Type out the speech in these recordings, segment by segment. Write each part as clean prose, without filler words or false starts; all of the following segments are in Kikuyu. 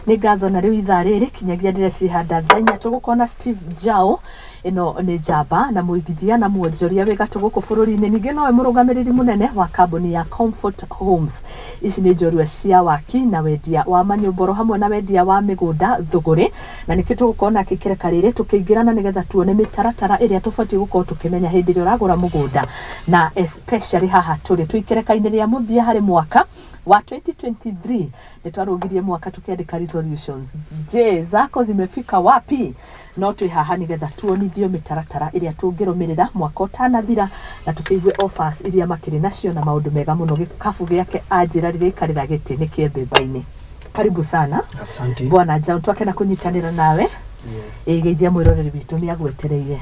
Nĩ ngatho na rĩu ithaa rĩrĩ kinyagia ndĩrecihanda thenya tũgũkorwo na Steve Njau. Ĩno nĩ njamba na mũigithia na mwonjoria wĩ gatũ gũkũ bũrũri-inĩ, ningĩ nowe mũrũgamĩrĩri mũnene wa kambuni ya Comfort Homes. Ici nĩ njorua cia waki na wendia wa manyũmba oro hamwe na wendia wa mĩgũnda thũgũrĩ, na nĩkĩo tũgũkorwo nake ikereka rĩrĩ tũkĩingĩrana nĩgetha tuone mĩtaratara ĩrĩa tũbatiĩ gũkorwo tũkĩmenya hĩndĩ ĩrĩa ũragũra mũgũnda, na especially haha tũrĩ twĩ ikereka-inĩ rĩa mũthia harĩ mwaka wa 2023. Nĩ twarũgirie mwaka tukiandĩka resolutions, je, zako zimefika wapi? No twĩ haha nĩgetha tuonithio mĩtaratara ĩrĩa tũngĩrũmĩrĩra mwaka ũtanathira na tũkĩigue offers iria makĩrĩ nacio na maũndũ mega mũno. Gĩkabu gĩake anjĩra rĩrĩa aikarĩra gĩtĩ nĩ kĩembemba-inĩ. Karibu sana. Asante. Bwana Njau, twakena kũnyitanĩra nawe. Ĩgeithia mwĩroreri witũ nĩ agwetereire.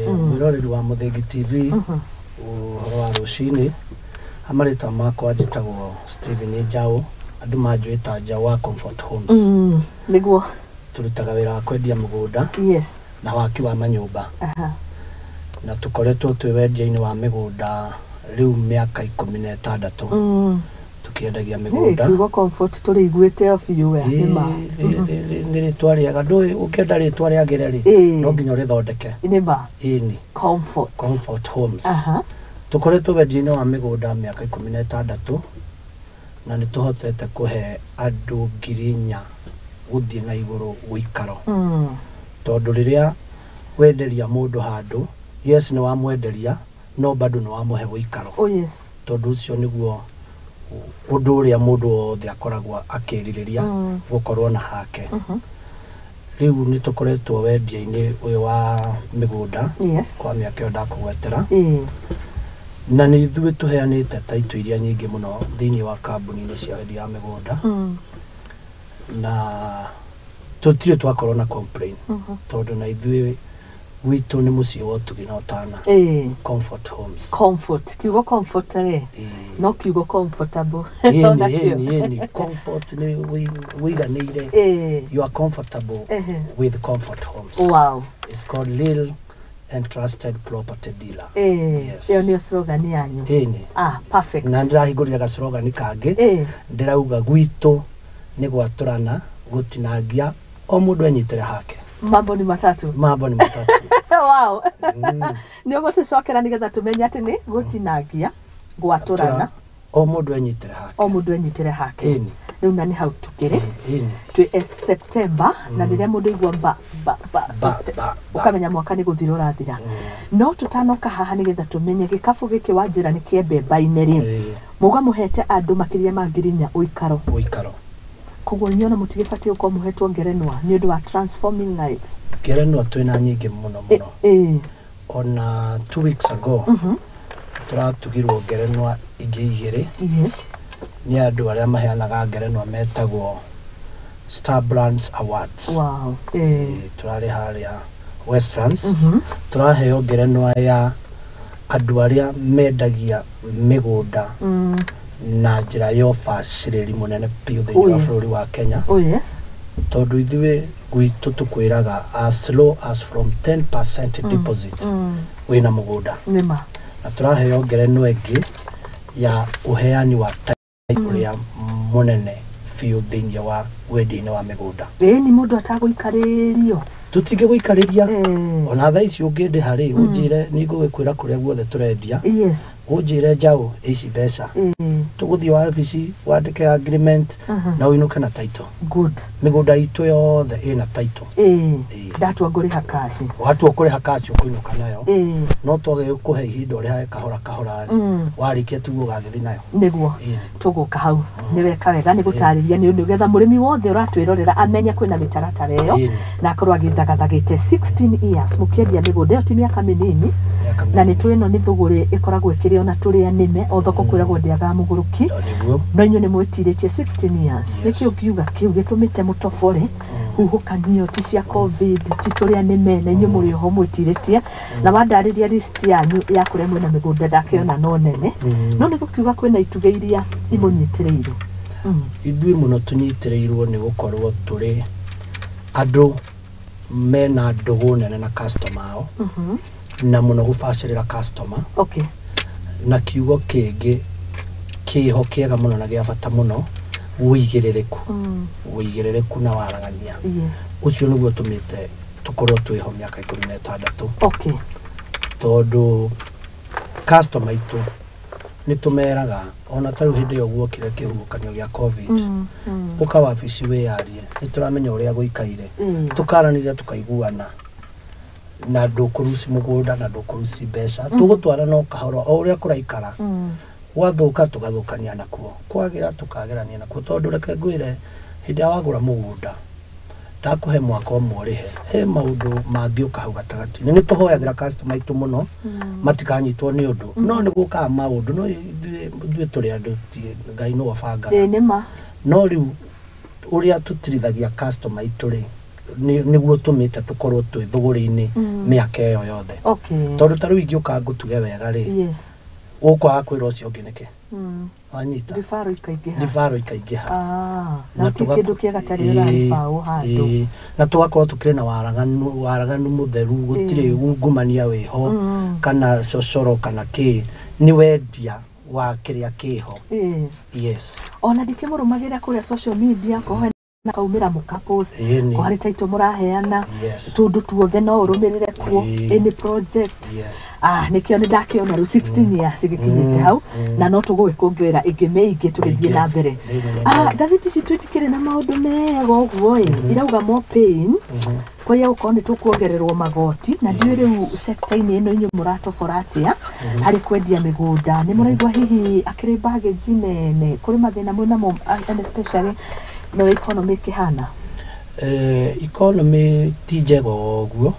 Mwĩroreri wa Mũthengi TV, ũhoro wa rũcinĩ. Amarĩtwa makwa njĩtagwo Steven Njau, andũ manjũĩ ta Njau wa Comfort Homes. Nĩguo. Tũrutaga wĩra wa kwendia mũgũnda na waki wa manyũmba. Na tũkoretwo twĩ wendia-inĩ wa mĩgũnda rĩu mĩaka 16 tũkĩendagia mĩgũnda. Kiugo comfort tũrĩiguĩte o biũ we nĩma. Nĩ rĩtwa rĩega, ndũĩ ũkĩenda rĩtwa rĩagĩre rĩ, no nginya ũrĩthondeke. Nĩma. Ĩni. Comfort. Comfort Homes. Tũkoretwo wendia-inĩ wa mĩgũnda mĩaka 16 na nĩ tũhotete kũhe andũ 4,000 gũthiĩ na igũrũ gũikaro. Tondũ rĩrĩa wenderia mũndũ handũ, yes, nĩ wamwenderia, no bado nĩ wamũhe gũikaro. Oh yes. Tondũ ũcio nĩguo ũndũ ũrĩa mũndũ wothe akoragwo akĩrirĩria gũkorwo na hake. Rĩu nĩ tũkoretwo wendia-inĩ ũyũ wa mĩgũnda kwa mĩaka ĩyo ndakũgwetera. Na nĩ ithuĩ tũheanĩte taitũ iria nyingĩ mũno thĩinĩ wa kambuni-inĩ cia wendia wa mĩgũnda. Na tũtirĩ twakorwo na complain, tondũ na ithuĩ gwitũ nĩ mũciĩ wa ũtugi na ũtana. Comfort Homes. Comfort, kiugo comfort rĩ, no kiugo comfortable. Ĩni, ĩni, ĩni, comfort nĩ wĩiganĩire. You are comfortable with Comfort Homes. It's called real and trusted property dealer. Yes. Ĩyo nĩyo slogan yanyu. Ĩni. Ah, perfect. Na ndĩrahingũrire gaslogani kangĩ. Ndĩrauga gwitũ nĩ gwatũrana, gũtinangia, o mũndũ enyitĩre hake. Mambo ni matatu. Mambo ni matatu. Wow. Nĩ ũgũtũcokera nĩgetha tũmenye atĩ nĩ gũtinangia, gwatũrana, o mũndũ enyitĩre hake. O mũndũ enyitĩre hake. Ĩni. Rĩu na nĩ hau tũkĩrĩ. Ĩni. Twĩ September, na rĩrĩa mũndũ aigua ba, ba, ba, Ba, ba, ba. ũkamenya mwaka nĩ gũthira ũrathira. No tũtanoka haha nĩgetha tũmenye gĩkabũ gĩkĩ wa njĩra nĩ kĩembemba-inĩ rĩ. Muga mũhete andũ makĩria ma 4,000 ũikaro. Ũikaro. Koguo inyuĩ ona mũtigĩbatiĩ gũkorwo mũhetwo ngerenwa nĩ ũndũ wa transforming lives. Ngerenwa twĩna nyingĩ mũno mũno. Ona 2 weeks ago, tũratugirwo ngerenwa ingĩ igĩrĩ. Nĩ andũ arĩa maheanaga ngerenwa metagwo Star Brands Awards. Wow. Tũrarĩ harĩa Westlands. Tũraheo ngerenwa ya andũ arĩa mendagia mĩgũnda na njĩra ya ũbacĩrĩri mũnene biũ thĩinĩ wa bũrũri wa Kenya. Oh yes. Tondũ ithuĩ gwitũ tũkwĩraga as low as from 10% deposit wĩna mũgũnda. Nĩma. Na tũraheo ngerenwa ĩngĩ ya ũheani wa title ũrĩa mũnene biũ thĩinĩ wa wendia-inĩ wa mĩgũnda. Ĩĩ, nĩ mũndũ atagũikarĩrio. Tũtingĩgũikarĩria. Ona thaa ici ũngĩndĩha rĩ, ũnjĩre nĩ ngũgĩkwĩra kũrĩa guothe tũrendia. Ũnjĩre njaũ ici mbeca. Tũgũthiĩ wabici wandĩke agreement na ũinũke na title. Good. Mĩgũnda itũ yothe ĩna title. Ndatua ngũrĩha cash. Watua kũrĩha cash ũkũinũka nayo. No twage gũkũhe ihinda ũrĩhage kahora kahora rĩ, warĩkia tiguo ũgagĩthiĩ nayo. Nĩguo. Tũgũka hau. Nĩ weka wega nĩ gũtarĩria nĩ ũndũ getha mũrĩmi wothe ũratwĩrorera amenye kwĩna mĩtaratara ĩyo. Na akorwo agĩthagathagĩte 16 years mũkĩendia mĩgũnda ĩyo ti mĩaka mĩnini. Mĩaka Na nĩ mĩnini. tũĩ ĩno nĩ thũgũrĩ ĩkoragwo ĩkĩrĩ ona tũrĩ anĩme, o thoko kwĩragwo ndĩagaga mũgũrũki. Nĩguo. No inyuĩ nĩ mwĩtirĩtie 16 years. Nĩkĩo ngiuga kĩu gĩtũmĩte mũtobore, huhũkanio ti cia COVID, ti tũrĩ anĩme, na inyuĩ mũrĩ oho mwĩtirĩtie. Na wandarĩria list yanyu ya kũrĩa mwĩna mĩgũnda ndakĩona no nene. No nĩ gũkiuga kwĩna itugĩ iria imũnyitĩrĩire. Ithuĩ mũno tũnyitĩrĩirwo nĩ gũkorwo tũrĩ andũ mena ndũgũ nene na customer ao. Na mũno gũbacĩrĩra customer. Na kiugo kĩngĩ kĩho kĩega mũno na gĩa bata mũno Ũigĩrĩrĩku, ũigĩrĩrĩku na waragania. Ũcio nĩguo ũtũmĩte tũkorwo twĩho mĩaka 16. Tondũ customer aitũ nĩ tũmeraga ona ta rĩu hĩndĩ ĩyo guokire kĩhuhũkanio gĩa COVID, ũka wabici wĩyarie, nĩ tũramenya ũrĩa gũikaire, tũkaranĩria, tũkaiguana, na ndũkũruci mũgũnda na ndũkũruci mbeca, tũgũtwara no kahora o ũrĩa kũraikara. Gwathũka tũgathũkania nakuo, kwagĩra tũkagĩrania nakuo, tondũ reke ngwĩre, hĩndĩ ĩrĩa wagũra mũgũnda ndakũhe mwaka ũmwe ũrĩhe, he maũndũ mangĩũka hau gatagatĩ-inĩ. Nĩ tũhoyagĩra customer aitũ mũno matikanyitwo nĩ ũndũ, no nĩ gũkaga maũndũ, no ithuĩ tũrĩ andũ, Ngai nĩwe ũbangaga. Ĩĩ, nĩ ma. No rĩu ũrĩa tũtirithagia customer aitũ rĩ, nĩguo tũmĩte tũkorwo twĩ thũgũrĩ-inĩ mĩaka ĩyo yothe. Tondũ ta rĩu ingĩũka ngũtuge wega rĩ, ũkwaga kwĩra ũcio ũngĩ nĩkĩ? Wanyita? Ribaro ikaingĩha. Ribaro ikaingĩha. Ah, na ti kĩndũ kĩega ta rĩrĩa ũraribaũ handũ. Ĩĩ, na tũgakorwo tũkĩrĩ na waraganu mũtheru, gũtirĩ ungumania wĩho kana cocoro kana kĩ, nĩ wendia wa kĩrĩa kĩho. Yes. Ona ndikĩmũrũmagĩrĩra kũrĩa social media, ko na kaumĩra mũkapost, Ĩni. ko harĩ taitũ mũraheana, tũndũ tuothe no ũrũmĩrĩre kuo, any project. Ah, nĩkĩo nĩ ndakĩona rĩu 16 years gĩkinyĩte hau, na no tũgũgĩkũngũĩra ĩngĩ mĩingĩ tũgĩthiĩ na mbere. Ah, ngathĩti citũ itikĩrĩ na maũndũ mega ũguo ĩ, irauga more pain kũrĩa gũkorwo nĩ tũkuongererwo magoti, na ndiũĩ rĩu sector-inĩ ĩno inyuĩ mũratobora atĩa harĩ kwendia mĩgũnda? Nĩ mũraigua hihi akĩrĩ baggage nene, kũrĩ mathĩna mwĩnamo, and especially no economy ĩkĩhana? Economy ti njega ũguo,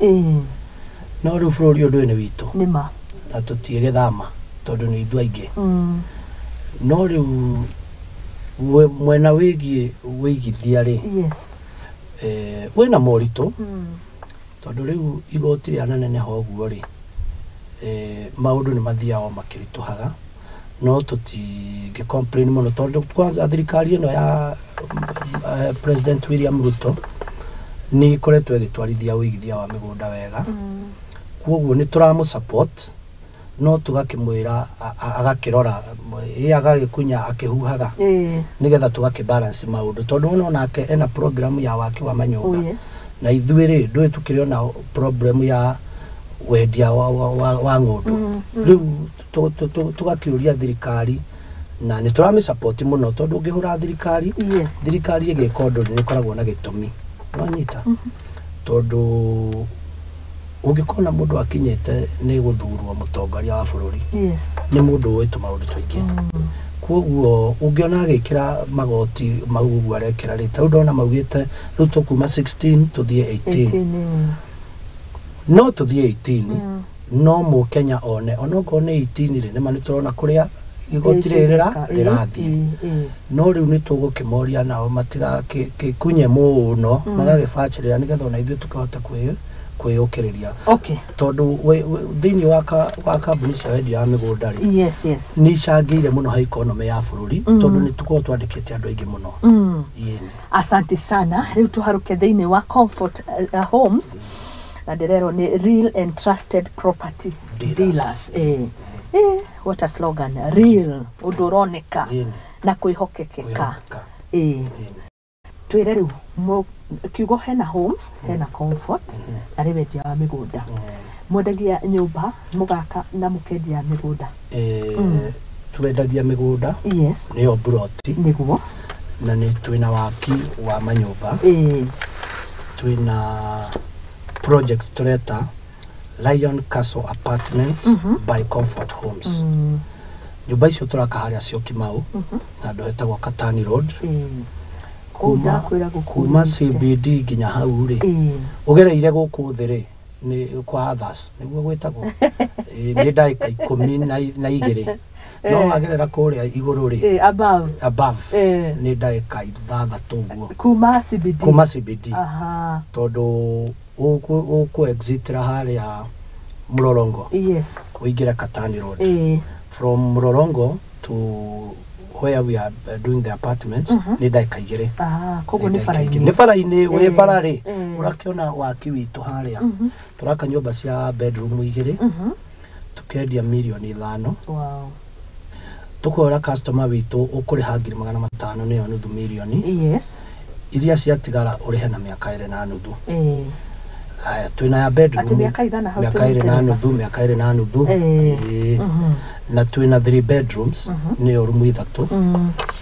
no rĩu bũrũri ũyũ ndũĩ nĩ witũ. Nĩ ma. Na tũtiĩgĩthama tondũ nĩ ithuĩ aingĩ. No rĩu mwena wĩgiĩ wĩigithia rĩ, wĩna moritũ, tondũ rĩu igoti rĩananeneha ũguo rĩ, maũndũ nĩ mathiaga o makĩritũhaga, no tũtingĩ complain mũno, tondũ kwanza thirikari ĩno ya President William Ruto nĩ ĩkoretwo ĩgĩtwarithia ũigithia wa mĩgũnda wega. Koguo nĩ tũramũ support, no tũgakĩmwĩra agakĩrora ĩ agagĩkunya akĩhuhaga, nĩgetha tũgakĩ balance maũndũ, tondũ wona onake ena program ya waki wa manyũmba. Na ithuĩ rĩ, ndũĩ tũkĩrĩ ona problem ya wendia wa ng'ũndũ. Rĩu tũgakĩũria thirikari, na nĩ tũramĩ support mũno, tondũ ũngĩhũra thirikari, thirikari ĩgĩka ũndũ nĩ ĩkoragwo na gĩtũmi, wanyita? Tondũ ũngĩkona mũndũ akinyĩte nĩ gũthurwo mũtongoria wa bũrũri, nĩ mũndũ ũĩ tũmaũndũ tũingĩ. Koguo ũngĩona agĩkĩra magoti mau ũguo arekĩra rĩ, ta rĩu ndona maugĩte rĩu tũkuma 16 tũthiĩ 18. 18, mm. No tũthiĩ 18, no mũkenya one onokorwo nĩ 18 rĩ, nĩma nĩ tũrona kũrĩa igoti rĩrĩ rĩrathiĩ. No rĩu nĩ tũgũkĩmoria nao matigakĩkunye mũno, magagĩbacĩrĩra nĩgetha ona ithuĩ tũkĩhote kwĩyũkĩrĩria, tondũ thĩinĩ wa kambuni cia wendia wa mĩgũnda rĩ, nĩ icangĩire mũno harĩ economy ya bũrũri, tondũ nĩ tũkoragwo twandĩkĩte andũ aingĩ mũno. Ĩĩ. Asante sana. Rĩu tũharũke thĩinĩ wa Comfort Homes, na ndĩrerwo nĩ real and trusted property dealers. Dealers. What a slogan, real, ũndũ ũroneka na kwĩhokekeka. Kwĩhokeka. Twĩre rĩu kiugo hena homes, hena comfort, na rĩ wendia wa mĩgũnda. Mwendagia nyũmba, mũgaka na mũkendia mĩgũnda? Twendagia mĩgũnda, nĩyo mburoti, na nĩ twĩna waki wa manyũmba. Twĩna project tũreta Lion Castle Apartments by Comfort Homes. Nyũmba icio tũraka harĩa Syokimau, handũ hetagwo Katani Road. Kũu ndakwĩra gũkũ Kuma nyite. CBD nginya hau rĩ, ũgereire gũkũ thĩ rĩ, nĩ kwa others nĩguo gwĩtagwo. Ĩĩ, nĩ ndagĩka 12, no wagerera kũrĩa igũrũ rĩ, Above. Above, nĩ ndagĩka 6 ũguo. Kuma CBD. Kuma CBD. Tondũ ũkũ exitĩra harĩa Mlolongo, ũingĩre Katani Road. From Mlolongo to where we are doing the apartments nĩ ndagĩka 2. Ah, koguo nĩ Nĩ ndagĩka bara-inĩ. 2. Nĩ bara-inĩ, wĩ bara rĩ, ũrakĩona waki witũ harĩa. Tũraka nyũmba cia bedroom 2, tũkendia mirioni 5. Tũkwĩra customer witũ ũkũrĩha 500,000 nĩyo nuthu mirioni. Yes. Iria ciatigara ũrĩhe na mĩaka 2.5. Haya, twĩna ya Atĩ bedroom mĩaka igana hau mĩaka ĩrĩ na tũnyitĩrĩra. nuthu, mĩaka 2.5. Na twĩna 3 bedrooms, nĩyo rumu 3.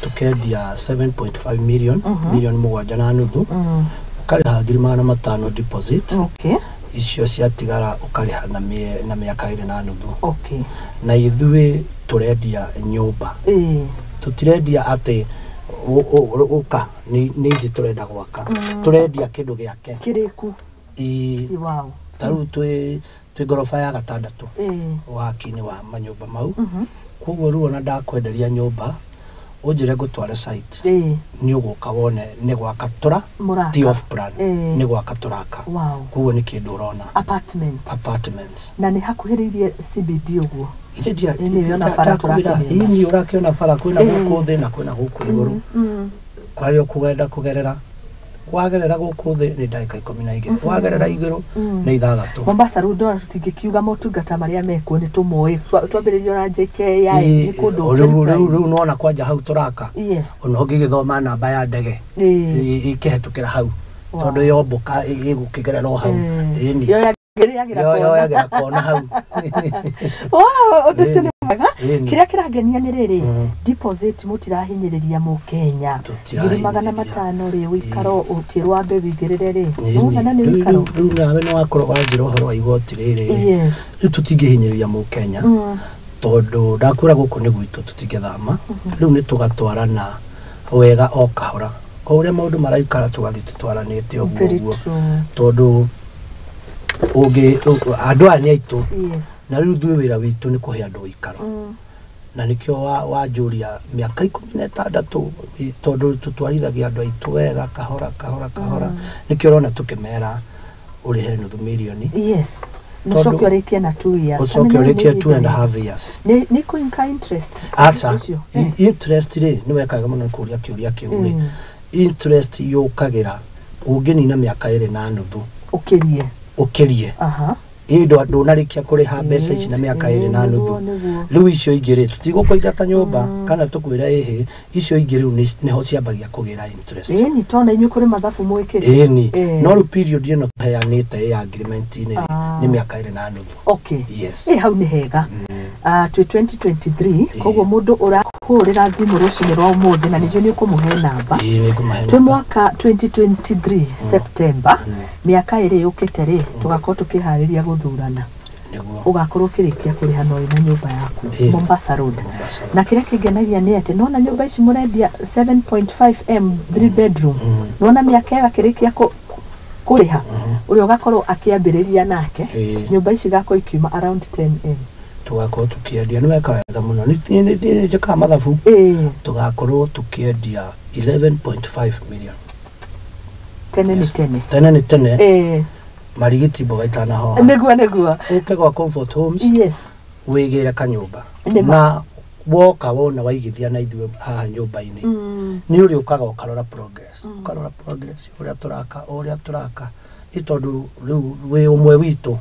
Tũkendia 7.5 million, milioni 7.5. Ũkarĩha 500,000 deposit. Okay. Icio ciatigara ũkarĩha na mĩaka 2.5. Okay. Na ithuĩ tũrendia nyũmba. Tũtirendia atĩ ũka nĩ ici tũrenda gwaka. Tũrendia kĩndũ gĩake. Kĩrĩku. Ĩ, Wow. ta rĩu twĩ ngoroba ya 6 waki-inĩ wa manyũmba mau. Koguo rĩu ona ndakwenderia nyũmba ũnjĩre ngũtware site, nĩ ũgũka wone nĩ gwaka tũra, Mũraka. ti off plan, nĩ gwaka tũraka. Wow. Koguo nĩ kĩndũ ũrona. Apartment. Apartments. Na nĩ hakuhĩrĩirie CBD ũguo. Ithe ndia Ĩĩ, nĩ ũrona bara ndakwĩra, tũrakĩmĩona. ĩĩ, nĩ ũrakĩona bara kwĩna gũkũ thĩ na kwĩna gũkũ igũrũ. Kwarĩa ũkũgenda kũgerera, wagerera gũkũ thĩ nĩ ndagĩka 12, wagerera igũrũ nĩ 6. Mombasa Road ona tũtingĩkiuga motungata marĩa mekuo nĩ tũmoĩ. Twambĩrĩrio na JKIA nĩ kũndũ Rĩu very rĩu prime. Rĩu nĩwona kwanja hau tũraka. Yes. Ona ũngĩgĩthoma namba ya ndege ĩkĩhetũkĩra hau, tondũ yombũka ĩgũkĩgerera o hau. Ĩni. Yoyagĩra kona. Yoyagĩra kona hau. Wow, ũndũ ũcio nĩ mwega. Ĩni. Kĩrĩa kĩrangenia nĩ rĩrĩ, deposit mũtirahinyĩrĩria mũkenya. Tũtirahinyĩrĩria. 500,000 rĩ, ũikaro ũkĩrwo ambe wĩigĩrĩre rĩ. Ĩni. Nĩwona na nĩ Rĩu- ũikaro. Rĩu nawe nĩ wakorwo wanjĩra ũhoro wa igoti rĩrĩ. Yes. Rĩu tũtingĩhinyĩrĩria mũkenya, tondũ ndakwĩra gũkũ nĩ gwitũ, tũtingĩthama. Rĩu nĩ tũgatwarana wega o kahora, o ũrĩa maũndũ maraikara tũgathiĩ tũtwaranĩte ũguo Very ũguo, true. tondũ ũngĩ andũ aya nĩ aitũ. Yes. Na rĩu ithuĩ wĩra witũ nĩ kũhe andũ ũikaro, na nĩkĩo wanjũria mĩaka 16, tondũ tũtwarithagia andũ aitũ wega kahora kahora kahora. Nĩkĩo ũrona tũkĩmera ũrĩhe nuthu mirioni. Yes. Na Tondũ- ũcoke ũrĩkie na 2 years. Ũcoke Amenya nĩ ũrĩkie two and a ihinda half years. Nĩ kũ interest. Aca. Ũcio. Interest rĩ, nĩ wekaga mũno kũria kĩũria kĩu rĩ. Interest yũkagĩra ũngĩnina mĩaka 2.5. Ũkĩrie. Ũkĩrie. Aha. Ĩ ndũnarĩkia kũrĩha mbeca ici na mĩaka 2.5. Nĩguo. Rĩu icio ingĩ rĩ, tũtigũkũingata nyũmba kana tũkwĩre ĩhĩ, icio ingĩ rĩu nĩho ciambagia kũgĩra interest. Ĩni, tona inyuĩ kũrĩ mathabu mwĩkĩte. Ĩni. No rĩu period ĩno tũheanĩte ya agreement-inĩ rĩ, nĩ mĩaka 2.5. Okay. Yes. Ĩ, hau nĩ hega. Twĩ 2023, koguo mũndũ ũrahũrĩra thimũ rũcinĩ rwa ũmũthĩ, na nĩnjũĩ nĩ ũkũmũhe namba. Ĩĩ, nĩ ngũmahe Twĩ namba. mwaka 2023 September, mĩaka 2 yũkĩte rĩ, tũgakorwo tũkĩharĩria gũthurana. Nĩguo. Ũgakorwo ũkĩrĩkia kũrĩha na ũrĩ na nyũmba yaku Mombasa Road. Mombasa Road. Na kĩrĩa kĩngenagia nĩ atĩ nona nyũmba ici mũrendia 7.5 m 3 bedroom, nona mĩaka ĩyo akĩrĩkia kũrĩha, ũrĩa ũgakorwo akĩambĩrĩria nake, nyũmba ici igakorwo ikiuma around 10 m. Tũgakorwo tũkĩendia, nĩ weka wega mũno, nĩ njĩkaga mathabu. Tũgakorwo tũkĩendia 11.5 million. Tene nĩ tene. Tene nĩ tene. Marigiti mboga itanahoha. Nĩguo. Ũke gwa Comfort Homes, Yes. wĩgĩre kanyũmba. Nĩ ma. Na woka wona waigithia na ithuĩ haha nyũmba-inĩ, nĩ ũrĩ ũkaga ũkarora progress, ũkarora progress ũrĩa tũraka, o ũrĩa tũraka, ĩ tondũ rĩu wĩ ũmwe witũ.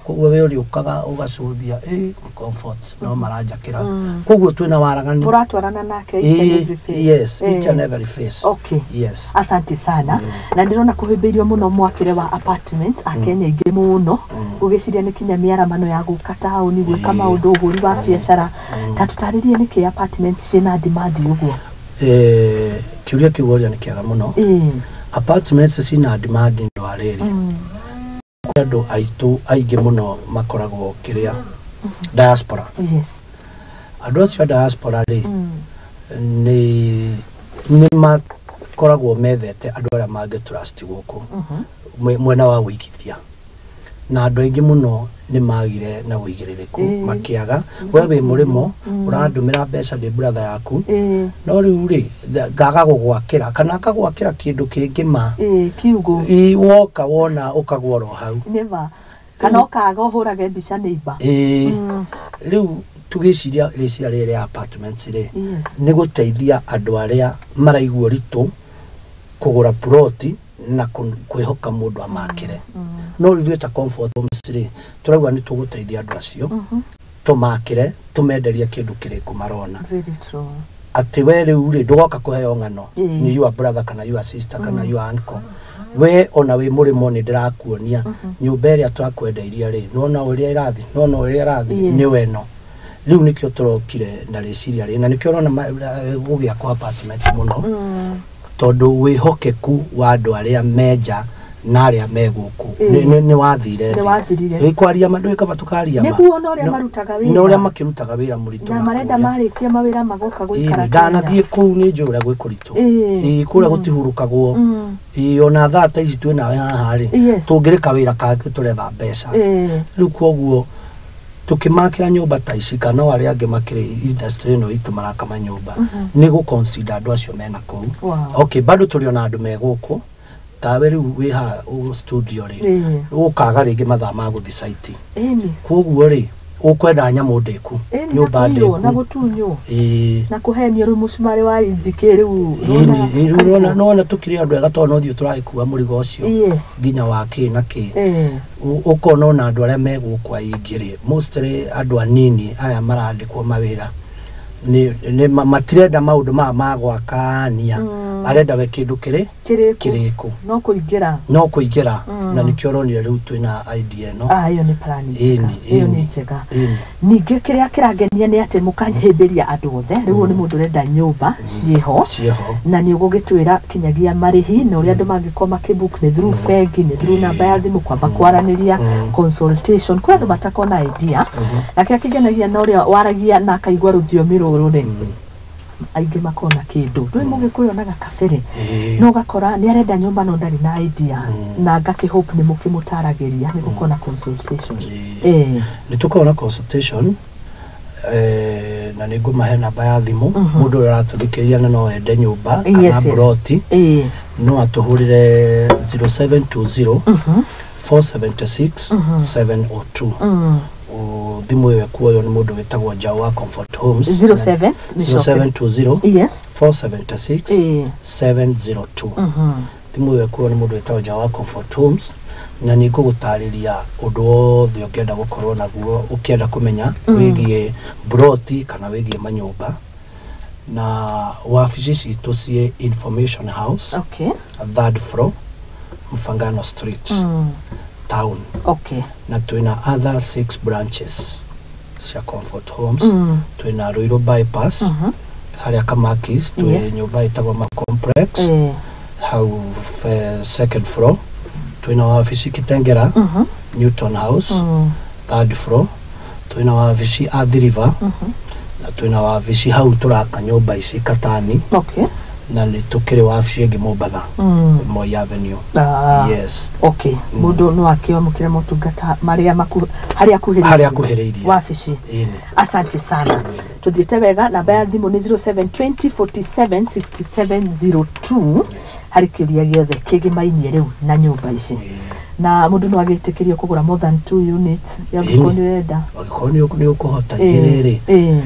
Koguo we ũrĩ ũkaga ũgacũthia, ĩ Comfort no maranjakĩra, koguo twĩna waraganu. Mũratwarana nake each and every phase. Yes, each and every phase. Okay. Yes. Asante sana. Na ndĩrona kũhĩmbĩirio mũno mwakĩre wa apartment, akenya aingĩ mũno gũgĩciria nĩ kinya mĩaramano ya gũka taũni gwĩka maũndũ, ũhũri wa biacara. Ta tũtarĩrie nĩkĩ apartments ciĩna demand ũguo. Kĩũria kĩu woria nĩ kĩega mũno. Apartments cina demand nĩ ũndũ wa rĩrĩ, kũrĩ andũ aitũ aingĩ mũno makoragwo kĩrĩa diaspora. Yes. Andũ acio a diaspora rĩ, nĩ makoragwo methete andũ arĩa mangĩ trust gũkũ mwena wa wĩigithia, na andũ aingĩ mũno nĩ magire na wĩigĩrĩrĩku, makĩaga we wĩ mũrĩmo ũrandũmĩra mbeca ndĩ brother yaku, no rĩu rĩ ngaga gũgwakĩra kana akagwakĩra kĩndũ kĩngĩ ma. Kiugo. Ĩ, woka wona ũkagwa oro hau. Nĩma kana ũkaga ũhũrage mbica nĩ imba. Ĩ, rĩu tũgĩciria rĩciria rĩrĩ rĩa apartments rĩ, nĩ gũteithia andũ arĩa maraigua ũritũ kũgũra ploti na kwĩhoka mũndũ amakĩre. No rĩu ithuĩ ta Comfort Homes rĩ, tũrauga nĩ tũgũteithia andũ acio. Tũmakĩre, tũmenderie kĩndũ kĩrĩkũ marona. Very true. Atĩ we rĩu rĩ, ndũgoka kũheo ng'ano nĩ your brother kana your sister kana your uncle. We ona wĩ mũrĩmo, nĩ ndĩrakuonia nyũmba ĩrĩa twakwendeirie rĩ, nĩwona ũrĩa ĩrathiĩ, nĩwona ũrĩa ĩrathiĩ. Nĩwe ĩno rĩu nĩkĩo tũrokire na rĩciria rĩ, na nĩkĩo ũrona gũgĩakwo apartment mũno, tondũ wĩhokeku wa andũ arĩa menja na arĩa me gũkũ nĩ wathire. Nĩ wathirire. Ĩ, kwaria ma, ndũĩ kaba tũkaria ma. Nĩguo, na ũrĩa marutaga wĩra. Na ũrĩa makĩrutaga wĩra mũritũ. Na na marenda kũrĩa. Marĩkia mawĩra magoka gũikara. Ĩĩ, ndanathiĩ kũu, nĩ njũĩ ũrĩa gwĩ kũritũ. Ĩĩ, kũrĩa gũtihurũkagwo. Ĩĩ, ona thaa ta ici twĩ nawe haha rĩ, tũngĩrĩka wĩra kangĩ, tũretha mbeca. Rĩu koguo tũkĩmakĩra nyũmba ta ici, kana o arĩa angĩ makĩrĩ industry ĩno itũ maraka manyũmba, nĩ gũ consider andũ acio mena kũu. Okay, bado tũrĩ ona andũ me gũkũ tawe rĩu wĩ haha studio rĩ, ũkaga rĩngĩ mathaa ma gũthiĩ site. Koguo rĩ, ũkwenda nyamũ ndĩku, nyũmba Na kũiywo na ndĩku. gũtunywo na kũhenio rĩu mũcumarĩ wa inji kĩ rĩu. Ĩni, rĩu nona tũkĩrĩ andũ ega tondũ no thiĩ tũragĩkua mũrigo ũcio nginya wa kĩ na kĩ. Ũkona ona andũ arĩa me gũkũ aingĩ rĩ, mostly andũ anini aya marandĩkwo mawĩra nĩ matirenda maũndũ maya ma gwakania. Arenda we kĩndũ kĩrĩ kĩrĩkũ. Kĩrĩkũ. No kũingĩra. No kũingĩra. Na nĩkĩo ũronire rĩu twĩna idea ĩno. Ah, ĩyo nĩ plan njega. Ĩni, Ĩyo nĩ ĩni. njega. Ĩni. Ningĩ kĩrĩa kĩrangenia nĩ atĩ mũkahĩmbĩria andũ othe. Rĩu ũyũ nĩ mũndũ ũrenda nyũmba ciĩho, ciĩho, na nĩ ũgũgĩtwĩra kinyagia marĩhi na ũrĩa andũ mangĩkorwo makĩbook, nĩ through bengi, nĩ through namba ya thimũ, kwamba kwaranĩria, consultation. Kwĩ andũ matakorwo na idea, na kĩrĩa kĩngenagia na ũrĩa waragia na akaigua rũthiomi rũrũ rĩ, aingĩ makona kĩndũ ndũĩ mũgĩkũyũ onaga kabere. No ũgakora nĩ arenda nyũmba no ndarĩ na idea, na ngakĩhope nĩ mũkĩmũtaragĩria nĩ gũkorwo na consultation. Nĩ tũkoragwo na consultation, na nĩ ngũmahe namba ya thimũ. Mũndũ ũrĩa ũratũthikĩrĩria na no ende nyũmba kana broti, no atũhũrĩre 0720 476 702. Thimũ ĩyo ĩkuoywo nĩ mũndũ wĩtagwo Njaũ wa Comfort Homes. 07 mĩcoke. 0720 476 702. Thimũ ĩyo ĩkuoywo nĩ mũndũ wĩtagwo Njaũ wa Comfort Homes, na nĩ ngũgũtarĩria ũndũ wothe ũngĩenda gũkorwo naguo, ũkĩenda kũmenya wĩgiĩ broti kana wĩgiĩ manyũmba. Na wabici citũ ciĩ Information House, third floor, Mfangano Street, town. Na twĩna other six branches cia Comfort Homes. Twĩna Ruiru Bypass, harĩa Kamakis, twĩ nyũmba ĩtagwo Ma Complex, hau second floor. Twĩna wabici Kitengera, Newton House, third floor. Twĩna wabici Athi River, na twĩna wabici hau tũraka nyũmba ici Katani, na nĩ tũkĩrĩ wabici ĩngĩ Mombatha, Moi Avenue. Yes. Okay, mũndũ no akĩamũkĩre motungata marĩa harĩa akuhĩrĩirie. Harĩa akuhĩrĩirie. Wabici. Ĩni. Asante sana, tuthiĩte wega. Namba ya thimũ nĩ 0720 47 67 02 harĩ kĩũria gĩothe kĩgĩmainie rĩu na nyũmba ici. Na mũndũ no agĩtĩkĩrio kũgũra more than two units angĩkorwo nĩ ũrenda? Angĩkorwo nĩ ũkũhota igĩrĩ rĩ,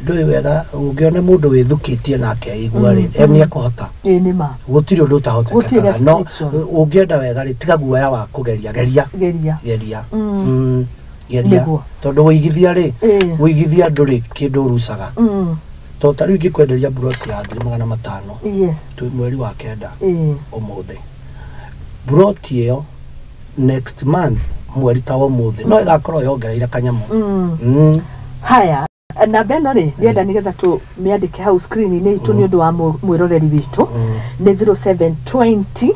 ndũĩ wega ũngĩona mũndũ wĩthukĩtie nake aigua rĩ, nĩ ekũhota. Ĩĩ, nĩ ma. Gũtirĩ ũndũ Gũtirĩ ũtahotekekaga, no restriction. ũngĩenda wega rĩ, tiga guoya wa kũgeria, geria. Geria. Geria. Geria. Tondũ wĩigithia rĩ, wĩigithia ndũrĩ kĩndũ ũrucaga. Tondũ ta rĩu ingĩkwenderia buroti ya 500,000, twĩ mweri wa kenda ũmũthĩ, buroti ĩyo next month mweri ta wa ũmũthĩ no ĩgakorwo yongereire kanyamũ. Haya, namba ĩno rĩ, ndĩrenda nĩgetha tũmĩandĩke hau screen-inĩ itũ nĩ ũndũ wa mwĩroreri witũ, nĩ 0720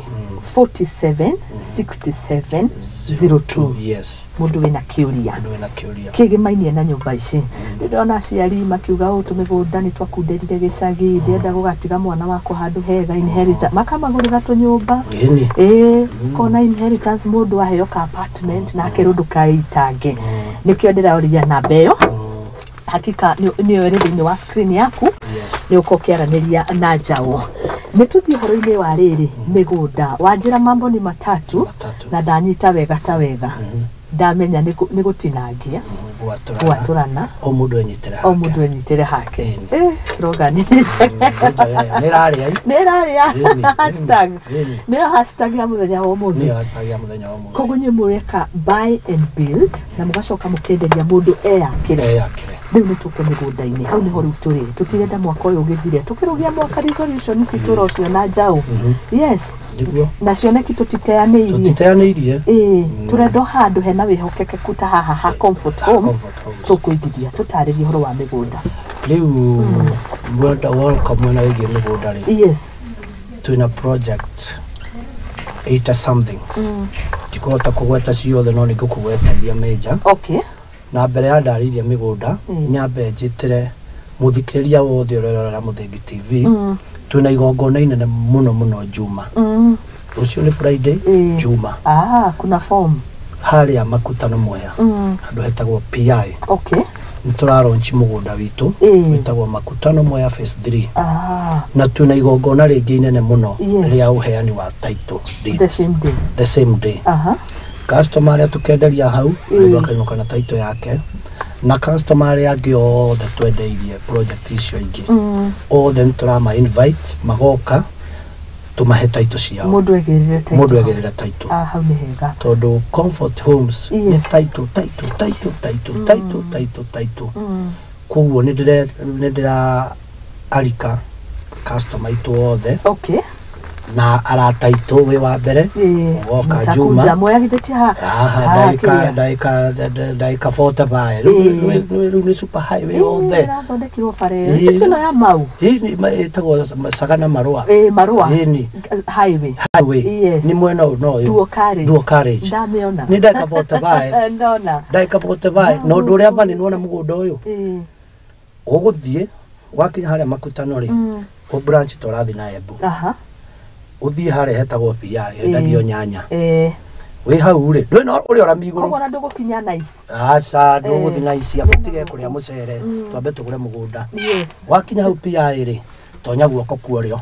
47 67 02. Mũndũ wĩna kĩũria Mũndũ wĩna kĩũria kĩgĩmainie na nyũmba ici. Ndĩrona aciari makiuga ũũ, tũmĩgũnda nĩ twakunderire gĩcagi, ndĩrenda gũgatiga mwana wakwa handũ hega, inheritance, makamagũrĩra tũnyũmba. Ĩĩ, kona inheritance mũndũ aheo ka apartment na akerwo ndũkaitange. Nĩkĩo ndĩraũria namba ĩyo. Hakika nĩyo ĩrĩ thĩinĩ wa screen yaku. Nĩ ũkorwo ũkĩaranĩria na Njaũ. Nĩ tũthiĩ ũhoro-inĩ wa rĩrĩ mĩgũnda. Wanjĩra mambo ni matatu, Matatu. na ndanyita wega ta wega, ndamenya nĩ gũtinangia. Gwatũrana. Gwatũrana. O mũndũ enyitĩre O hake. mũndũ enyitĩre hake. Ĩni. Slogan Nĩ ĩrarĩa. Nĩ ĩrarĩa. Ĩni, Hashtag. Ĩni. Nĩyo hashtag ya mũthenya wa ũmũthĩ. Nĩyo hashtag ya mũthenya wa ũmũthĩ. Koguo inyuĩ mũreka buy and build na mũgacoka mũkenderia mũndũ eyakĩre. Eyakĩre. Rĩu nĩ tũke mĩgũnda-inĩ, hau nĩho rĩu tũrĩ, tũtirenda mwaka ũyũ ũgĩthire tũkĩrũgia mwaka resolution citũ ũrocio na njaũ. Yes. Nĩguo. Na cioneki tũtiteanĩirie. Tũtiteanĩirie. Ĩĩ, tũrenda o handũ hena wĩhokekeku ta haha ha Comfort Ha Homes. Comfort Homes. Tũkũigithia tũtarĩrie ũhoro wa mĩgũnda. Rĩu mwenda woka mwena wĩgiĩ mĩgũnda rĩ, twĩna project 80 something. Ndikũhota kũgweta ciothe, no nĩ ngũkũgweta iria major. Na mbere ya ndarĩirie mĩgũnda, nyambe njĩtĩre mũthikĩrĩria wothe ũrerorera Mũthingi TV, twĩna igongona inene mũno mũno Juma. Rũciũ nĩ Friday. Juma. Ah, kuna form. Harĩa Makutano Mwea, handũ hetagwo PI, nĩ tũraronchi mũgũnda witũ wĩtagwo Makutano Mwea Phase 3. Na twĩna igongona rĩngĩ inene mũno rĩa ũheani wa title The deeds. same day? The same day. Customer arĩa tũkenderia hau, mũndũ akainũka na title yake, na customer arĩa angĩ othe twendeirie project icio ingĩ, othe nĩ tũrama invite magoka tũmahe title ciao. Mũndũ egĩrĩre title. Mũndũ egĩrĩre title. Ah, hau nĩ hega. Tondũ Comfort Homes nĩ title, title, title, title, title, title, title. Koguo nĩ ndĩra arika customer aitũ othe na arata aitũ, wĩ wa mbere ũgoka Mtakuja. Juma. Mwea githĩ ti haha? Haha Haha ndagĩka kĩrĩa? ndagĩka 45 rĩu nĩ super highway yothe. Ĩrathondekirwo bara ĩyo. Ĩti ĩno ya mau. Ĩĩ, ĩtagwo Sagana Marũa. Ĩĩ, Marũa. Ĩni. Highway. Highway. Nĩ mwena ũyũ no ũyũ. Dual carriage. Dual carriage. Ndamĩona. Nĩ ndagĩka 45. Ndona. Ndagĩka 45. Na ũndũ ũrĩa bani, nĩwona mũgũnda ũyũ, ũgũthiĩ wakinya harĩa Makutano rĩ, ũ branch tũrathiĩ na Embu, ũthiĩ harĩa hetagwo PI, hendagio nyanya. Wĩ hau rĩ, ndũĩ no ũrĩa ũrami igũrũ. Koguo ona ndũgũkinya Nice. Aca, ndũgũthiĩ na ici, tige kũrĩa mũcere, twambe tũgũre mũgũnda. Wakinya hau PI rĩ, tonya guoko kuorĩo.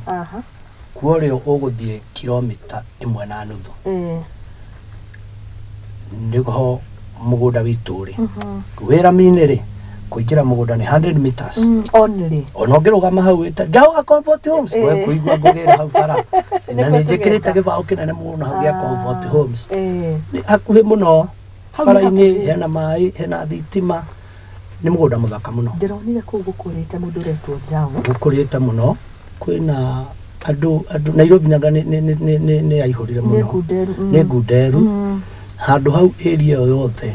Kuorĩo ũgũthiĩ kilomita 1.5, nĩho mũgũnda witũ ũrĩ. Wĩ rami-inĩ rĩ, kũingĩra mũgũnda nĩ 100 meters. Only. Ona ũngĩrũgama hau wĩte Njaũ wa Comfort Homes, we kũigua ngũgĩra hau bara, na Nĩkuo nĩ njĩkĩrĩte tũgeka. gĩbaũ kĩnene mũno hau gĩa Comfort Homes. Nĩ hakuhĩ mũno. Hau nĩ Bara-inĩ hakuhĩ. hena maĩ, hena thitima, nĩ mũgũnda mũthaka mũno. Ndĩronire kũu gũkũrĩte mũndũ ũretwo Njaũ. Gũkũrĩte mũno, kwĩna andũ Nairobi nanga nĩ yaihũrire Nĩ mũno. ngunderu. Nĩ ngunderu. Handũ hau area ĩyo yothe,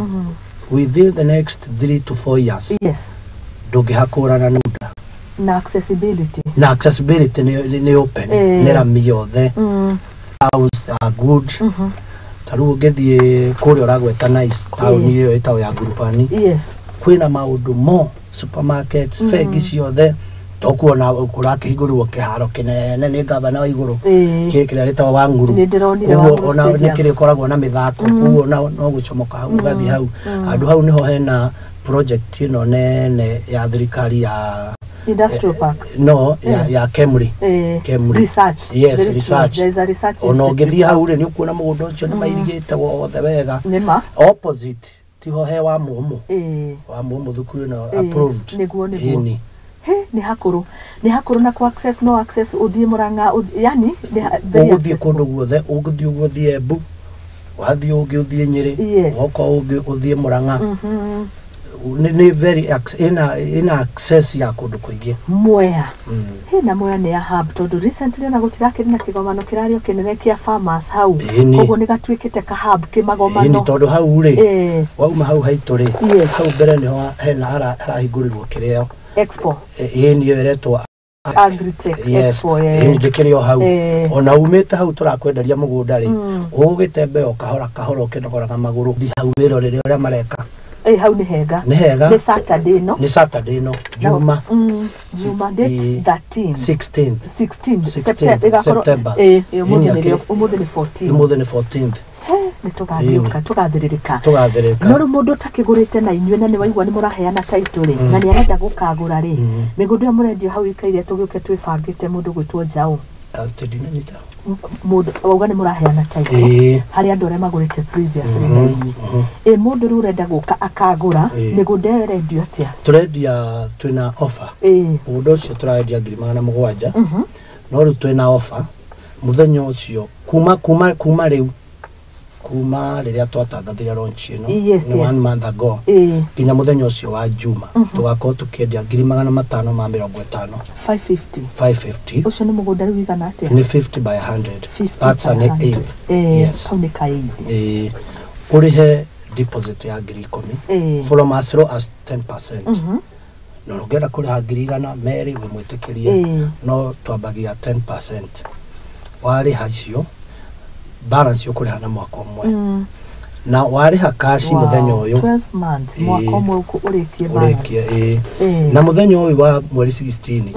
within the next 3 to 4 years, ndũngĩhakũrana na mũgũnda. Na accessibility. Na accessibility nĩ open. Nĩ rami yothe. Towns are good. Ta rĩu ũngĩthiĩ kũrĩa ũragweta Nice, taũni ĩyo ĩtagwo ya Ngurubani, kwĩna maũndũ mo, supermarkets, bengi ciothe, tokuona kũrakĩhingũrĩrwo kĩharo kĩnene nĩ gavana wa igũrũ, kĩrĩa gĩtagwo Wang'uru. Nĩ ndĩronire Ũguo Wang'uru ona nĩ Stadium. kĩrĩkoragwo na mĩthako, koguo no gũcomoka hau ũgathiĩ hau. Handũ hau nĩho hena project ĩno nene ya thirikari ya Industrial park. No, ya Kemri. Kemri. Research. Yes. Very true. Research. There is a research Ona institute. ũngĩthiĩ hau rĩ, nĩ ũkuona mũgũnda ũcio nĩ mairigĩte wothe wega. Nĩ ma. Opposite tiho he wa mũmũ, wa mũmũ thukuru ĩno approved. Nĩguo. Ĩni. He, nĩ hakũrũ. Nĩ hakũrũ na ku access, no access ũthiĩ Mũrang'a, yani very Ũgũthiĩ accessible. kũndũ guothe, ũgũthiĩ ũguo ũthiĩ Embu, wathiĩ ũngĩ ũthiĩ Nyĩrĩ, woka ũngĩ ũthiĩ Mũrang'a. Nĩ very ĩna access ya kũndũ kũingĩ. Mwea. He, na Mwea nĩ ya hub, tondũ recently ona gũtirakĩrĩ na kĩgomano kĩrarĩ o kĩnene kĩa farmers hau. Koguo nĩ gatuĩkĩte ka hub kĩmagomano. Tondũ hau rĩ, wauma hau haitũ rĩ, hau mbere nĩho hena harahingũrĩrwo kĩrĩa Expo. Ĩni, ĩyo ĩretwo Agritech Yes. Expo. Ĩni, ndĩkĩrĩ o hau. Ona umĩte hau tũrakwenderia mũgũnda rĩ, ũgũgĩtembea o kahora kahora ũkĩnogoraga magũrũ, thiĩ hau wĩrorere ũrĩa mareka. Hau nĩ hega. Nĩ hega. Nĩ Saturday no? Nĩ Saturday ĩno, Juma. Juma date 13. 16th. 16. 16th. September ĩgakorwo September. Ũmũthĩ Ĩni, nĩrĩo, ũmũthĩ nĩ 14. Ũmũthĩ nĩ 14th. He, nĩ tũgathiũka tũgathĩrĩrĩka. Tũgathĩrĩka. No rĩu mũndũ ũtakĩgũrĩte na inyuĩ, na nĩ waigua nĩ mũraheana title rĩ, na nĩ arenda gũkagũra rĩ, mĩgũnda ĩyo mũrendio hau ikaire, tũgĩũke twĩbangĩte, mũndũ gwĩtwo Njaũ. Atĩ ndinanyita. Mũndũ wauga nĩ mũraheana title harĩ andũ arĩa magũrĩte previously na inyuĩ. Ĩ mũndũ rĩu ũrenda gũka akagũra, mĩgũnda ĩyo ĩrendio atĩa? Tũrendia, twĩna offer. Mũgũnda ũcio tũrarendia 700,000, no rĩu twĩna offer mũthenya ũcio kuma rĩu, kuma rĩrĩa twatangathire launch ĩno, nĩ one month ago, nginya mũthenya ũcio wa Juma tũgakorwo tũkĩendia 550,000. 550? 550. Ũcio nĩ mũgũnda rĩu igana atĩa? Nĩ 50 by 100. 50 That's by an 100. eighth. Yes. Kau nĩ ka eighth. Ũrĩhe deposit ya 10,000 from as low as 10%. Na ũngĩenda kũrĩha 200,000 wĩ mwĩtĩkĩrie, no twambagia 10%. Warĩha icio, balance ũkũrĩha na mwaka ũmwe, na warĩha cash mũthenya ũyũ. 12 months, mwaka ũmwe ũrĩkie balance. Ũrĩkie, ĩĩ. Na mũthenya ũyũ wa mweri 16,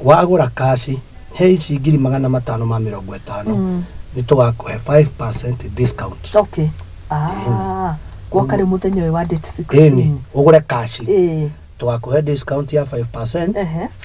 wagũra cash he ici 550,000, nĩ tũgakũhe 5% discount. Okay, ah, gwoka rĩu mũthenya ũyũ wa date 16. Ĩni, ũgũre cash, tũgakũhe discount ya 5%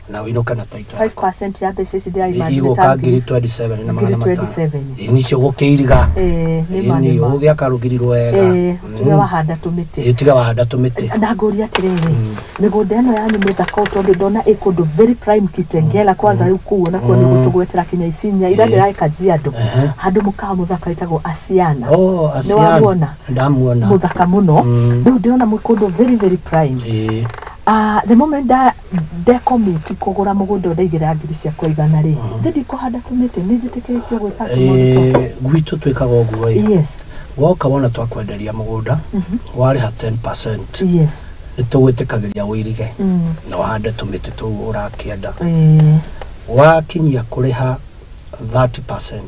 na ũinũke na title yaku. 5% ya mbeca ici ndĩraimagine Igũka 27 na magana ngiri matano. 27. Ĩni, icio gũkĩiriga. Ĩĩ, nĩ ma, Ĩni, nĩ ma. ũgũgĩaka rũgiri rwega. Tiga wahanda tũmĩtĩ. Ĩ, tiga wahanda tũmĩtĩ. Na ngũria atĩrĩrĩ, mĩgũnda ĩno yanyu mĩthaka ũũ, tondũ ndona ĩ kũndũ very prime, Kitengela kwanza, rĩu kũu onakuo nĩ gũtũgwetera kinya Isinya ira ndĩraĩ Kajiado, handũ mũkawa mũthaka wĩtagwo Asiana. Oh, Nĩ Asiana. wamuona? Ndamuona. Mũthaka mũno. Rĩu ndĩrona mwĩ kũndũ very very prime. Ah, the moment nda ndekomiti kũgũra mũgũnda, ndaigĩra ngiri ciakwa 100 rĩ, ndĩ kũhanda tũmĩtĩ, nĩ njĩtĩkĩrĩtio gwĩka tũmaũndũ twa- Ĩĩ, gwitũ twĩkaga ũguo ĩ. Woka wona twakwenderia mũgũnda, warĩha 10%, nĩ tũgwĩtĩkagĩria ũirige na ũhande tũmĩtĩ tũu ũrakĩenda. Wakinyia kũrĩha 30%,